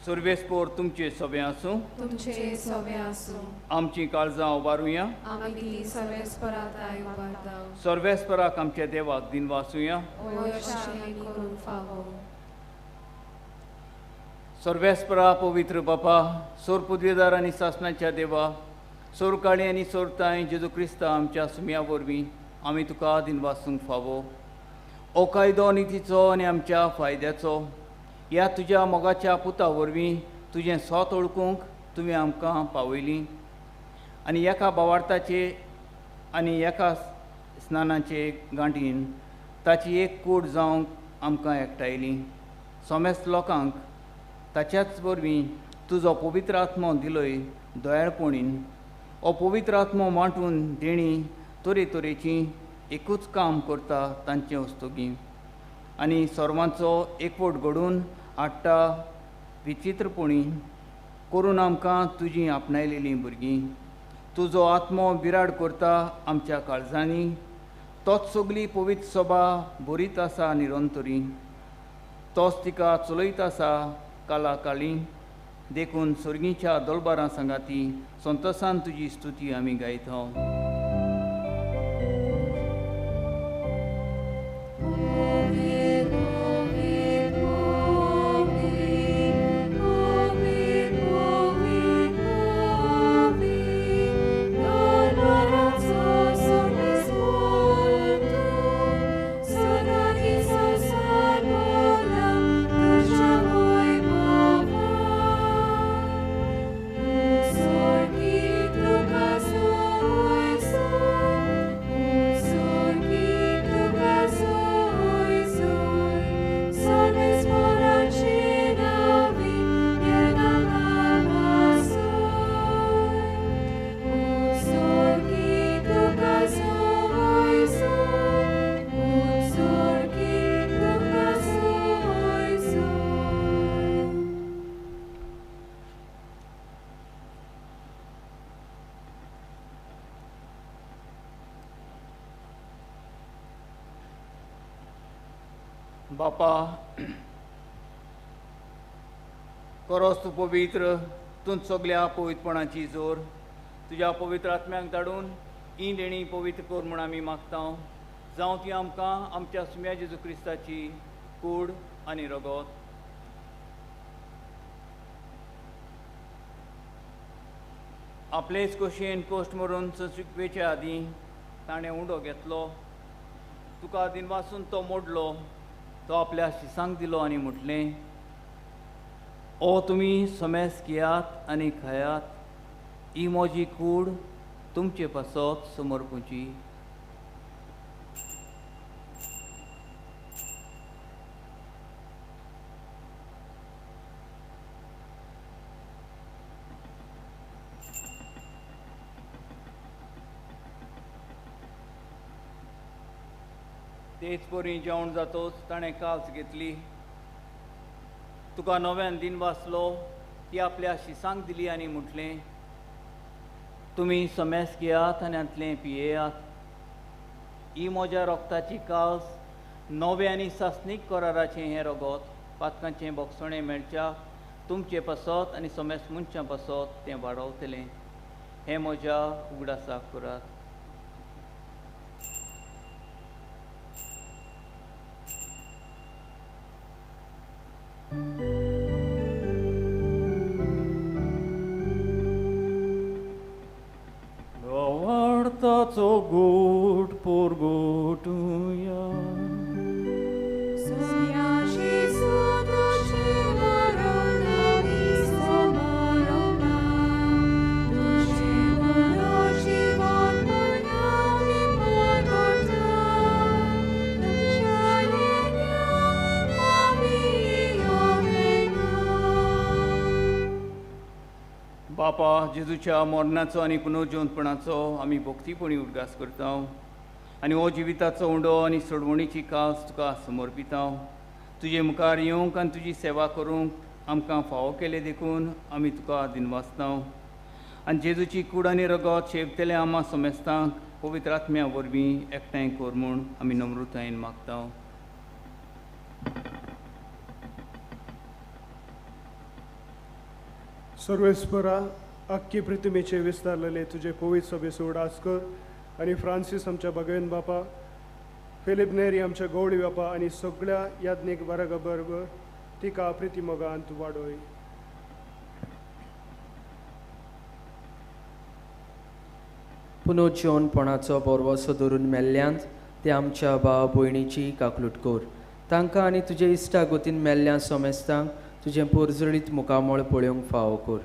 सर्वेस्पोर तुमचे सभे आसूं. तुमचे सभे आसूं. आमची काळजां उबारुया. आमी ती सर्वेस्पराक उबारता. सर्वेस्पराक आमच्या देवाक दिनवासुया. करून फावो. सर्वेस्परा पवित्र बापा, सोर पुदवेदार आनी सासणाच्या देवा, सोरकाळी आनी सोरताय जेजू क्रिस्ता आमच्या सुम्या वरवीं आमी तुका दिनवासूंक फावो. ओ कायदो नितीचो आनी आमच्या फायद्याचो ह्या तुज्या मोगाच्या पुता वरवीं तुजें सोत ओळखूंक तुवें आमकां पावयली आनी एका भावार्थाचे आनी एका स्नानाचे गांठीन ताची एक कूड जावंक आमकां एकठांयली. सोमेस्त लोकांक ताच्याच वरवीं तुजो पवित्र आत्मो दिलोय दयाळपणीन. हो पवित्र आत्मो वांटून देणी तरेतरेची एकूच काम करता तांचे हस्तुकी आनी सर्वांचो एकवट घडून हाडटा विचित्रपणी करून आमकां तुजी आपणायलेलीं भुरगीं. तुजो आत्मो विराड करता आमच्या काळजांनी, तोच सगली पवित्र सभा भरीत आसा निरंतरी, तोच तिका चलयत आसा काला काली. देखून सर्गीच्या दलबारां सांगाती संतोसान तुजी स्तुती आमी गायता. बापा, करोस तूं पवित्र, तूं सगल्या पवित्रपणाची जोर तुज्या पवित्र आत्म्याक धाडून ही देणी पवित्र कर म्हूण आमी मागता. जावं ती आमकां आमच्या सुम्या जेजू क्रिस्ताची कूड आनी रगत. आपलेच खोशयेन कोश्ट मरून संस्कृपेच्या आदीं ताणें उंडो घेतलो, तुका दिनवासून तो मोडलो, तो आपल्या शिसांक दिलो आनी म्हटलें, ओ तुमी समेस घेयात आनी खायात, ही म्हजी कूड तुमचे पासत समर्पूची. तेच परी जेवण जातोच ताणें काल्स घेतली, तुका नव्यान दिन वाचलो, ती आपल्या शिसांक दिली आनी म्हटलें, तुमी समेस घेयात आनी हांतलें पियेयात, ही म्हज्या रोगताची काल्स नवें आनी सासणीक कराराचें हें रगत पातकांचें बोगसणें मेळच्या तुमचे पासत आनी समेस मनशां पासत तें वाडवतलें. हें म्हज्या उगडासाक करात. वाडताचो गोट पोरगोटुया. बापा, जेजूच्या मरणाचो आनी पुनर्जिवंतपणाचो आमी भक्तीपणी उडगास करता आनी हो जिविताचो उंडो आनी सोडवणीची कास तुका समर्पिता. तुजे मुखार येवंक आनी तुजी सेवा करूंक आमकां फावो केले देखून आमी तुका दिनवासता. आनी जेजूची कूड आनी रगत शेवतले आमा समेस्तांक पवित्र आत्म्या वरवीं एकठांय कर म्हूण आमी नम्रतायेन मागता. सर्वेस्परा, आख्खी पृथ्वीचे विस्तारलेले तुजे पवित्र सभेचो उडास कर आनी फ्रांसीस आमच्या भगवेन बापा, फिलीप नेरी आमच्या गौडी बापा आनी सगळ्या याज्ञीक वर्गा बरोबर तिका प्रिती मोगान तूं वाडय. पुनर्जिवनपणाचो बोरवसो धरून मेल्ल्यांत ते आमच्या भाव भयणीची काकलूट कर. तांकां आनी तुजे इश्टा गोतीन मेल्ल्या सोमेस्तांक तुजें पोरजळीत मुखामळ पळोवंक फावो कर.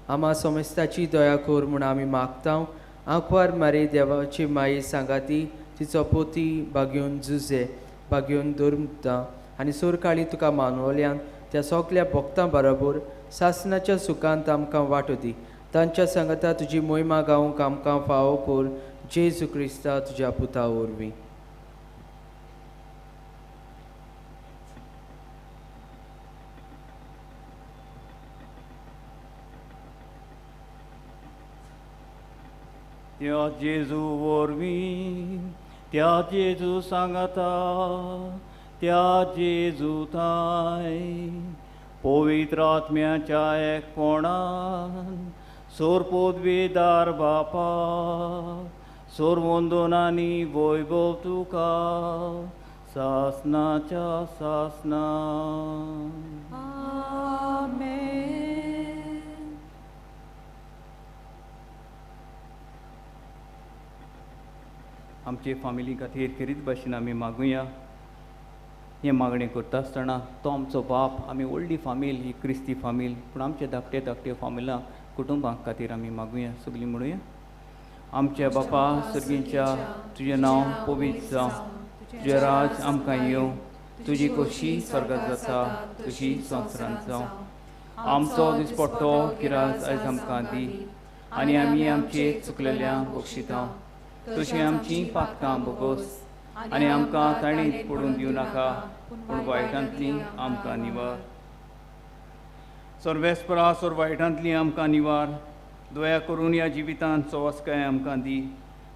आमा सोमेस्ताची दया कर म्हूण आमी मागता. आंकवार मारी देवाची माई सांगाती तिचो पोती बागेवन जुजे बागेवन धर्मता आनी सोरकाळी तुका मानवल्यान त्या सगल्या भक्तां बरोबर सासनाच्या सुखांत आमकां वांटो दी. तांच्या सांगाता तुजी मोहिमा गावंक आमकां फावो कर. जेजू क्रिस्ता तुज्या पुता वरवीं. त्या जेजू वरवीं, त्या जेजू सांगाता, त्या जेजू थांय पवित्र आत्म्याच्या एकपणान सोरपोदवेदार बापा, सोरवंदनानी वैभव तुका सासनाच्या सासना. आमेन. आमचे फामिली खातीर खेरीत भाशेन आमी मागुया. हें मागणें करता आसतना तो आमचो बाप, आमी व्हडली फामील ही क्रिस्ती फामील, पूण आमचे धाकटे धाकटे फामिलां कुटुंबां खातीर आमी मागुया. सगळीं म्हणुया. आमच्या बापा सर्गींच्या, तुजें नांव पवित्र जावं, तुजें राज आमकां येवं, तुजी खोशी स्वर्गांत जाता तशी संवसारांत जावं. आमचो दिसपट्टो किरास आयज आमकां दी आनी आमी आमचे चुकलेल्या बक्षिता तशी आमची पातकां भोगोस आनी आमकां ताणीत पडून दिवं नाका, पूण वायटांतली आमकां निवार. सर्वेस्परा, सोर वायटांतली आमकां निवार. दया करून ह्या जिवितांत सवासकाय आमकां दी.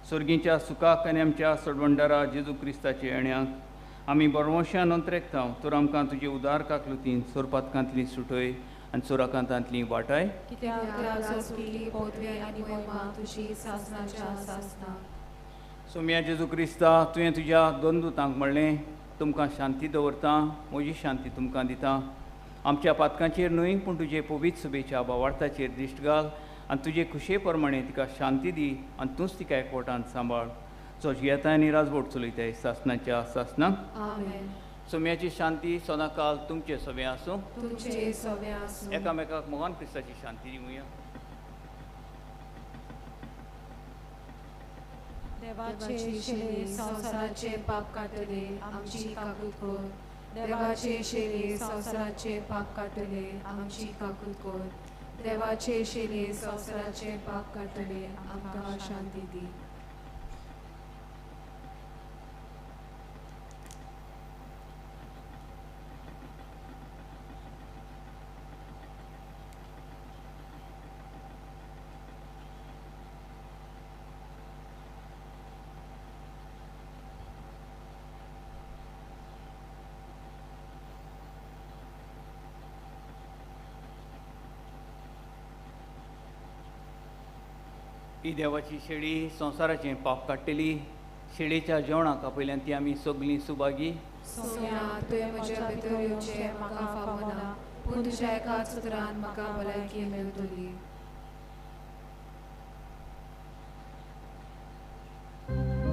सर्गीच्या सुखाक आनी आमच्या सोडवंडारा जेजू क्रिस्ताच्या येण्याक आमी बरवंशान अंतरेकता. तर आमकां तुजे उदार काकलुतीन सोरपातकांतली सुटय आनी सोराकांतांतली वाटाय. सोम्या जेजू क्रिस्ता, तुवें तुज्या दोन दुतांक म्हणलें, तुमकां शांती दवरता, म्हजी शांती तुमकां दिता. आमच्या पातकांचेर न्हय पूण तुजे पवित्र सभेच्या भावार्थाचेर दिश्ट घाल आनी तुजे खुशे प्रमाणे तिका शांती दी आनी तूंच तिका एकवटान सांबाळ. जो जियेता आनी राजवट चलयताय सासनाच्या सासना. सोम्याची शांती सदांकाल तुमचे सगळें आसूं. एकामेकाक मोगान क्रिस्ताची शांती दिवया. देवाचे शेले संवसाराचे पाप काडटले आमची काकूत कर. देवाचे शेले संवसाराचे पाप काडटले आमची काकूत कर. देवाचे शेले संवसाराचे पाप काडटले आमकां शांती दी. ही देवाची शेळी संवसाराचें पाप काडटली. शेळीच्या जेवणाक आपयल्यान ती आमी सगळीं सुभागी. सोम्या, तुवें म्हज्या भितर येवचें म्हाका फावना, पूण तुज्या एकाच उतरान म्हाका भलायकी मेळटली. Thank you.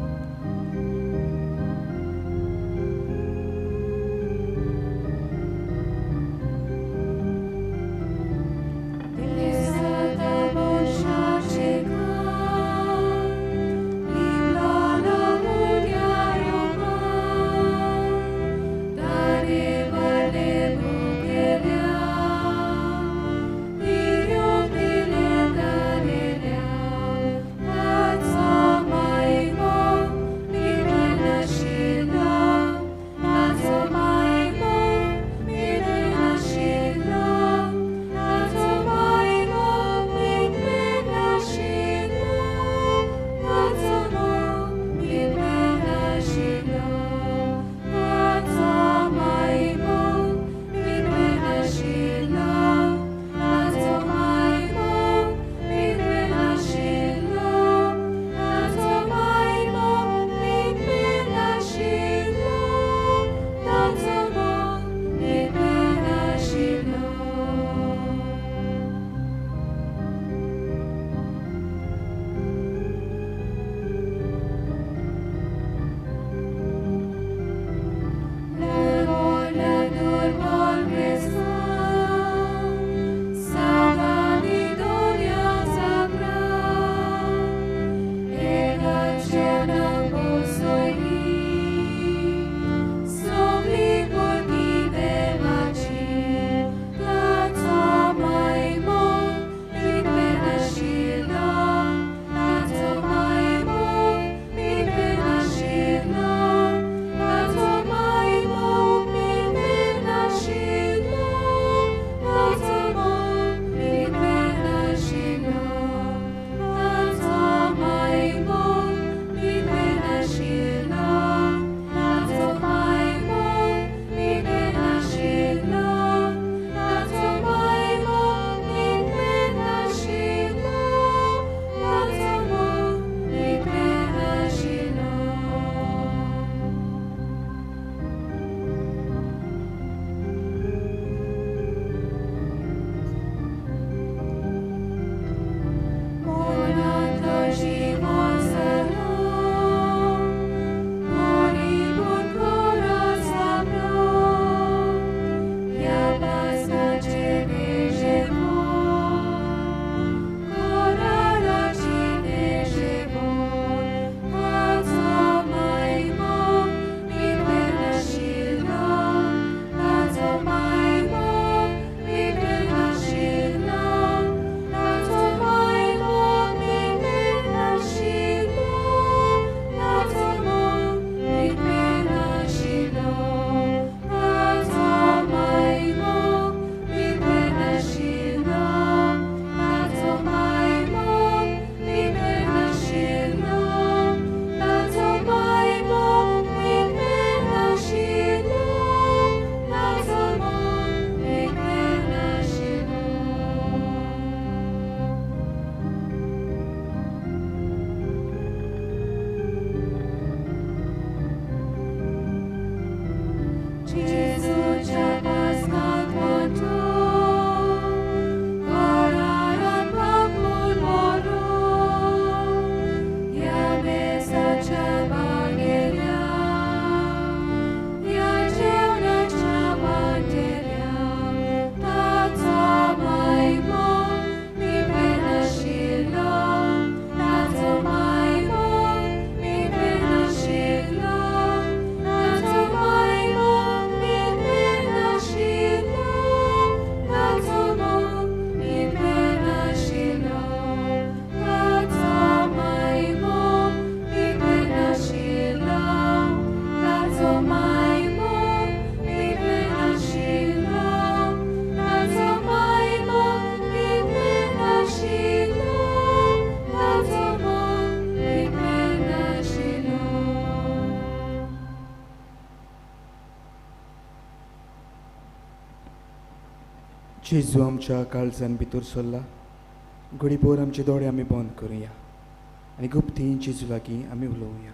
जेजू आमच्या काळजान भितर सरला. घडीभर आमचे दोळे आमी बंद करुया आनी गुप्तीन जेजू लागीं आमी उलोवया.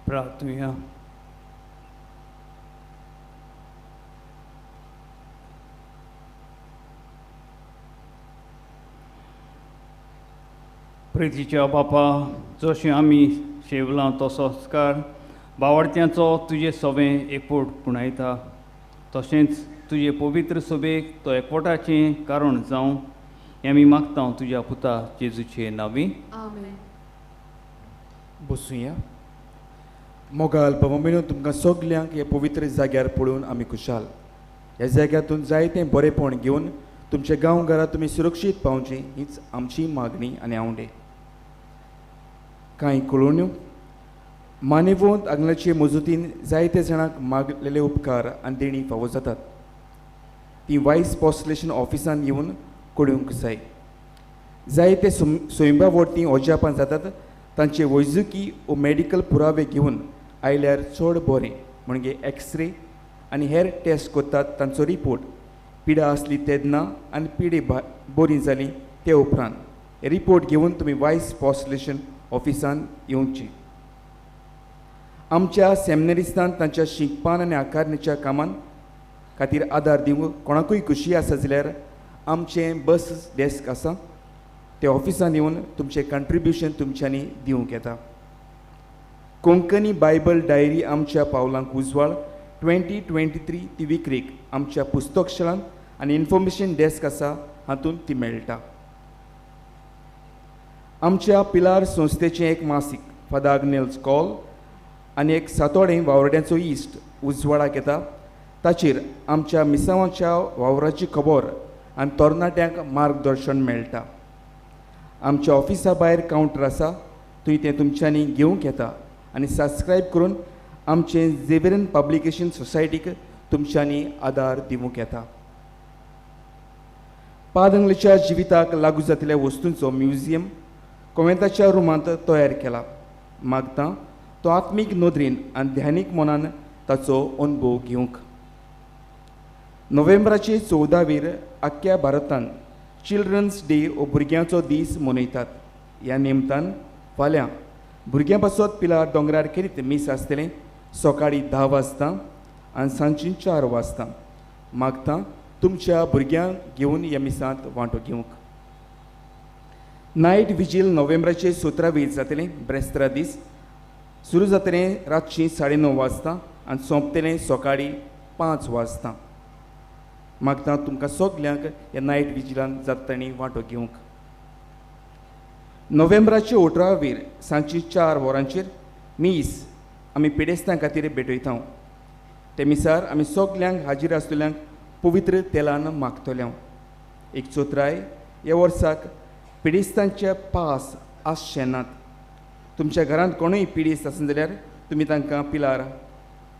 प्रार्थुया. प्रितीच्या बापा, जशें आमी शेवलां तो संस्कार बावडत्यांचो तुजे सवें एकवट पुणायता, तशेंच तुजे पवित्र सभेक तो एकवटाचें कारण जावं हें आमी मागता तुज्या पुता जेजूचे नांवी. आमेन. बसुया. मोगाल बाबा मेनू, तुमकां सगल्यांक हे पवित्र जाग्यार पळोवन आमी खुशाल. ह्या जाग्यांतून जायतें बरेंपण घेवन तुमच्या गांव घरा तुमी सुरक्षीत पावची हीच आमची मागणी आनी आवडे. कांय कळोवण्यो मानेवंत आंगणाचे मजुतीन जायते जाणांक मागलेले उपकार आनी देणी फावो जातात. ती वायस पॉस्टलेशन ऑफिसान येवन कळोवंक जाय. जायते स्वयंबा वरतीं अजापां जातात तांचे वैजकी वो मेडिकल पुरावे घेवन आयल्यार चड बरें. म्हणजे एक्सरे आनी हेर टेस्ट करतात तांचो रिपोर्ट पिडा आसली तेन्ना आनी पिडे बरी जाली ते उपरांत रिपोर्ट घेवन तुमी वायस पॉस्टलेशन ऑफिसान येवची. आमच्या सेमिनरिस्तान तांच्या शिकपान आनी आकारणीच्या कामान खातीर आदार दिवंक कोणाकूय खुशी आसा जाल्यार आमचें बस डेस्क आसा, ते ऑफिसान येवन तुमचें कंट्रिब्युशन तुमच्यांनी दिवंक येता. कोंकणी बायबल डायरी आमच्या पावलांक उजवाड 2023 ती विक्रीक आमच्या पुस्तकशाळांत आनी इन्फॉर्मेशन डेस्क आसा हातूंत ती मेळटा. आमच्या पिलार संस्थेचें एक मासीक फादर आग्नेल्स कॉल आनी एक सातोडें वावरड्यांचो इश्ट उजवाडाक येता. ताचेर आमच्या मिसांवाच्या वावराची खबर आनी तरणाट्यांक मार्गदर्शन मेळटा. आमच्या ऑफिसा भायर कावंटर आसा, थंय तें तुमच्यांनी घेवंक येता आनी सबस्क्रायब करून आमचें झेवियरन पब्लिकेशन सोसायटीक तुमच्यांनी आदार दिवंक येता. पादंगलेच्या जिविताक लागू जातल्या वस्तूंचो म्युझियम कोवेंताच्या रुमांत तयार केला. मागता तो आत्मीक नदरेन आनी ध्यानीक मनान ताचो अनुभव घेवंक. नोव्हेंबराचे 14 आख्ख्या भारतान चिल्ड्रन्स डे हो भुरग्यांचो दीस मनयतात. ह्या निमतान फाल्यां भुरग्यां पासत पिलार दोंगरार खेरीत मीस आसतलें सकाळीं 10 वाजता आनी सांजची 4 वाजता. मागता तुमच्या भुरग्यांक घेवन ह्या मिसांत वांटो घेवंक. नायट विजील नोव्हेंबराचे 17 जातलें ब्रेस्तारा दीस. सुरू जातलें रातचीं 9:30 वाजता आनी सोंपतलें सकाळीं 5 वाजता. मागता तुमकां सगल्यांक ह्या नायट विजिलान जाता तांणी वांटो घेवंक. नोव्हेंबराचे 18 सांजची 4 वरांचेर मीस आमी पिडेस्तां खातीर भेटयता. ते मिसार आमी सगल्यांक हाजीर आसतल्यांक पवित्र तेलान मागतले. एक चोत्राय ह्या वर्साक पिडेस्तांचे पास आसचे नात. तुमच्या घरांत कोणूय पिडेस्त आसत जाल्यार तुमी तांकां पिलार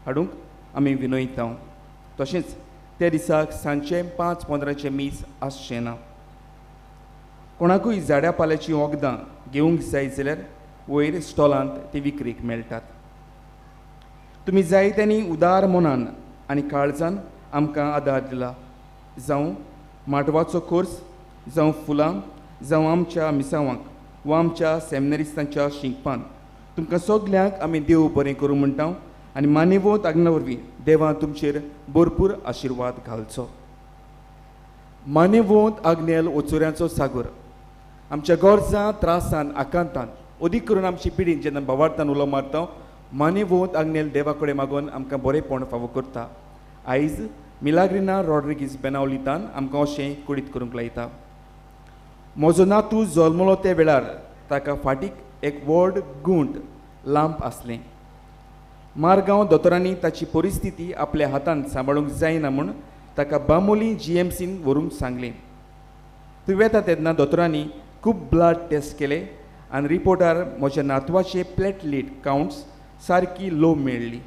हाडूंक आमी विनयता. तशेंच त्या दिसाक सांजचे 5:15 मीस आसचें ना. कोणाकूय झाडां पाल्याचीं वखदां घेवंक जाय जाल्यार वयर स्टॉलांत ती विक्रीक मेळटात. तुमी जायत्यांनी उदार मनान आनी काळजान आमकां आदार दिला. जावं माटवाचो कोर्स, जावं फुलां, जावं आमच्या मिसांवांक वा आमच्या सेमिनरिस्तांच्या शिकपान तुमकां सगल्यांक आमी देव बरें करूं म्हणटा आनी मानेवत आज्ञा वरवीं देवान तुमचेर भरपूर आशिर्वाद घालचो. मानेवत आग्नेल ओचोऱ्यांचो सागर आमच्या गरजां त्रासान आकांतान अदीक करून आमची पिडीन जेन्ना भावार्थान उलो मारता मानेवत आग्नेल देवा कडेन मागून आमकां बरेंपण फावो करता. आयज मिलाग्रिना रॉड्रिगीज बेनावलितान आमकां अशें कळीत करूंक लायता. म्हजो नातू जल्मलो त्या वेळार ताका फाटीक एक व्हड गुंट लांब आसलें. मारगांव दोतोरांनी ताची परिस्थिती आपल्या हातान सांबाळूंक जायना म्हूण ताका बांबोली GMCन व्हरूंक सांगलें. थंय वेता तेन्ना दोतोरांनी खूब ब्लड टेस्ट केले आनी रिपोर्टार म्हज्या नातवाचे प्लेटलेट कावंट्स सारकी लो मेळ्ळी.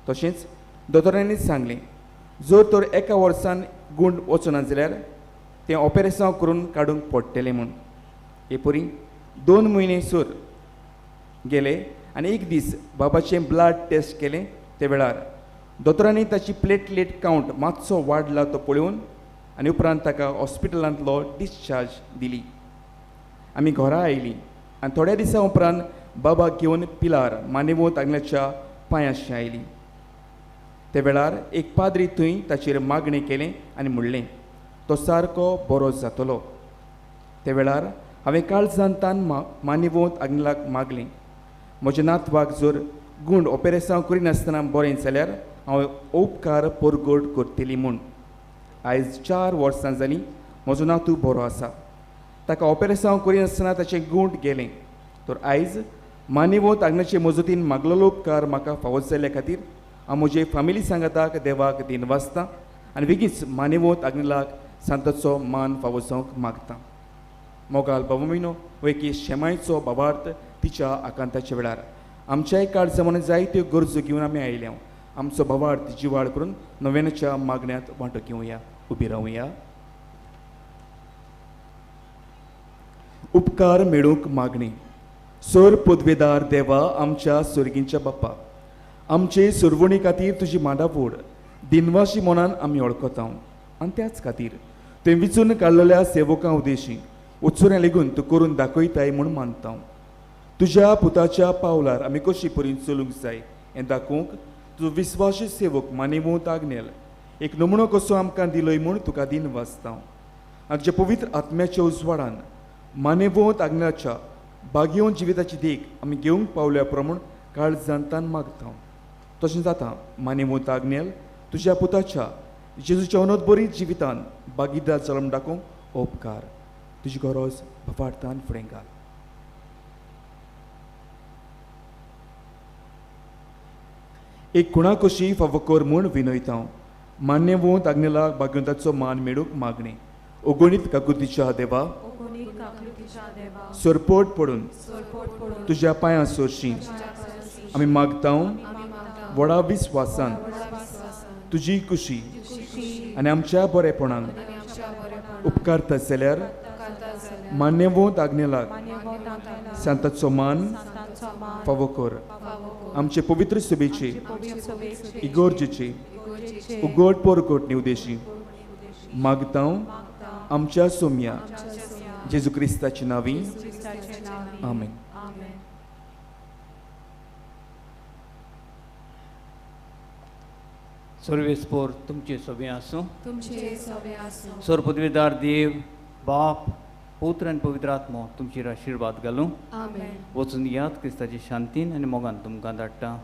तशेंच दोतोरांनी सांगलें जर तर एका वर्सान गुंड वचना जाल्यार तें ऑपरेसांव करून काडूंक पडटलें म्हूण. हे परी 2 म्हयने सर गेले आनी एक दीस बाबाचें ब्लड टेस्ट केलें. ते वेळार दोतोरांनी ताची प्लेटलेट कावंट मातसो वाडला तो पळोवन आनी उपरांत ताका हॉस्पिटलांतलो डिस्चार्ज दिली. आमी घरा आयलीं आनी थोड्या दिसां उपरांत बाबाक घेवन पिलार मानेवत आंगल्याच्या पांयाशी आयली. ते वेळार एक पाद्री थंय ताचेर मागणें केलें आनी म्हणलें तो सारको बरो जातलो. ते वेळार हांवें काळजांतान मानेवत आंगलाक मागलें म्हज्या नातवाक जर गुंड ऑपरेसांव करिनासतना बरें जाल्यार हांव उपकार परगट करतली म्हूण. आयज 4 वर्सां जालीं म्हजो नातू बरो आसा. ताका ऑपरेसांव करिनासतना ताचें गुंड गेलें. तर आयज मानेवत आंगणाचे मजतीन मागलेलो उपकार म्हाका फावो जाल्ल्या खातीर हांव म्हजे फामिली सांगाताक देवाक दिनवासता आनी बेगीच मानेवत आग्नेलाक सांताचो मान फावो जावंक मागता. मोगाल बाबा वैकी शेमायचो बाबार्थ तिच्या आकांताच्या वेळार आमच्याय काळजा म्हणून जायत्यो गरजो घेवन आमी आयल्या. आमचो भावार्थ जिवाळ करून नव्याच्या मागण्यांत वांटो घेवया. उबी रावया. उपकार मेळूंक मागणी. सर पदवेदार देवा आमच्या सर्गींच्या बाप्पा, आमचे सुरवणी खातीर तुजी मांडावड दिनवाशी मनान आमी वळखता आनी त्याच खातीर तुवें विचून काडलेल्या सेवकां उद्देशी उत्सुऱ्यां लेगून तूं करून दाखयताय म्हूण मानता. तुज्या पुताच्या पावलार आमी कशी परीन चलूंक जाय हें दाखोवंक तुजो विस्वासी सेवक मानेवत आग्नेल एक नमुनो कसो आमकां दिलोय म्हूण तुका दिनवासता. आनी तुज्या पवित्र आत्म्याच्या उजवाडान मानेवत आग्नेलाच्या बागेवन जिविताची देख आमी घेवंक पावल्या प्रमाण काळजांतान मागता. तशें जाता मानेवत आग्नेल तुज्या पुताच्या जेजूच्या अनोत बरी जिवितान बागीदार जल्म दाखोवंक उपकार तुजी गरज भावार्थान फुडें घाल. एक खुणा कशी फावो कर म्हूण विनयता. मान्यवंत आग्नेलाक भाग्यवंताचो मान मेळूंक मागणें. ओगणीत काकुतीच्या देवा सरपोट पडून तुज्या पांयां सोरशी आमी मागता व्हडा विस्वासान तुजी कुशी आनी आमच्या बरेपणान उपकारता जाल्यार मान्यवंत आग्नेलाक सांताचो मान फावो कर. आमचे पवित्र सभेचे इगोर्जेचे उगड परगट निवदेशी मागता आमच्या सोम्या जेजू क्रिस्ताची नावी. आमेन. सर्वेस्पोर तुमचे सभे आसूं. सर पदवीदार देव बाप पुत्र आनी पवित्र आत्मो तुमचेर आशिर्वाद घालूं. वचून याद क्रिस्ताची शांतीन आनी मोगान तुमकां धाडटा.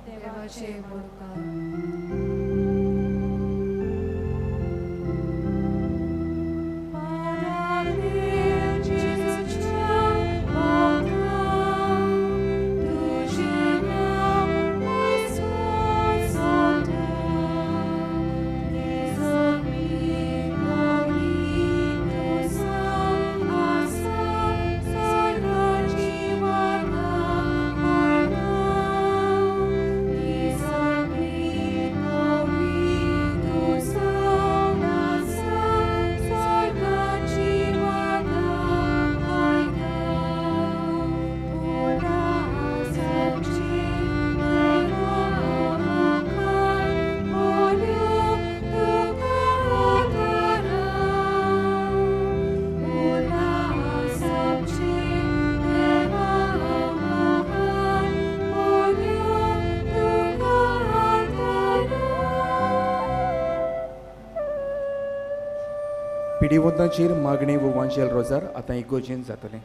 पिडिवंतांचेर मागणें व वांजेल रोजार आतां इगोर्जेन जातलें.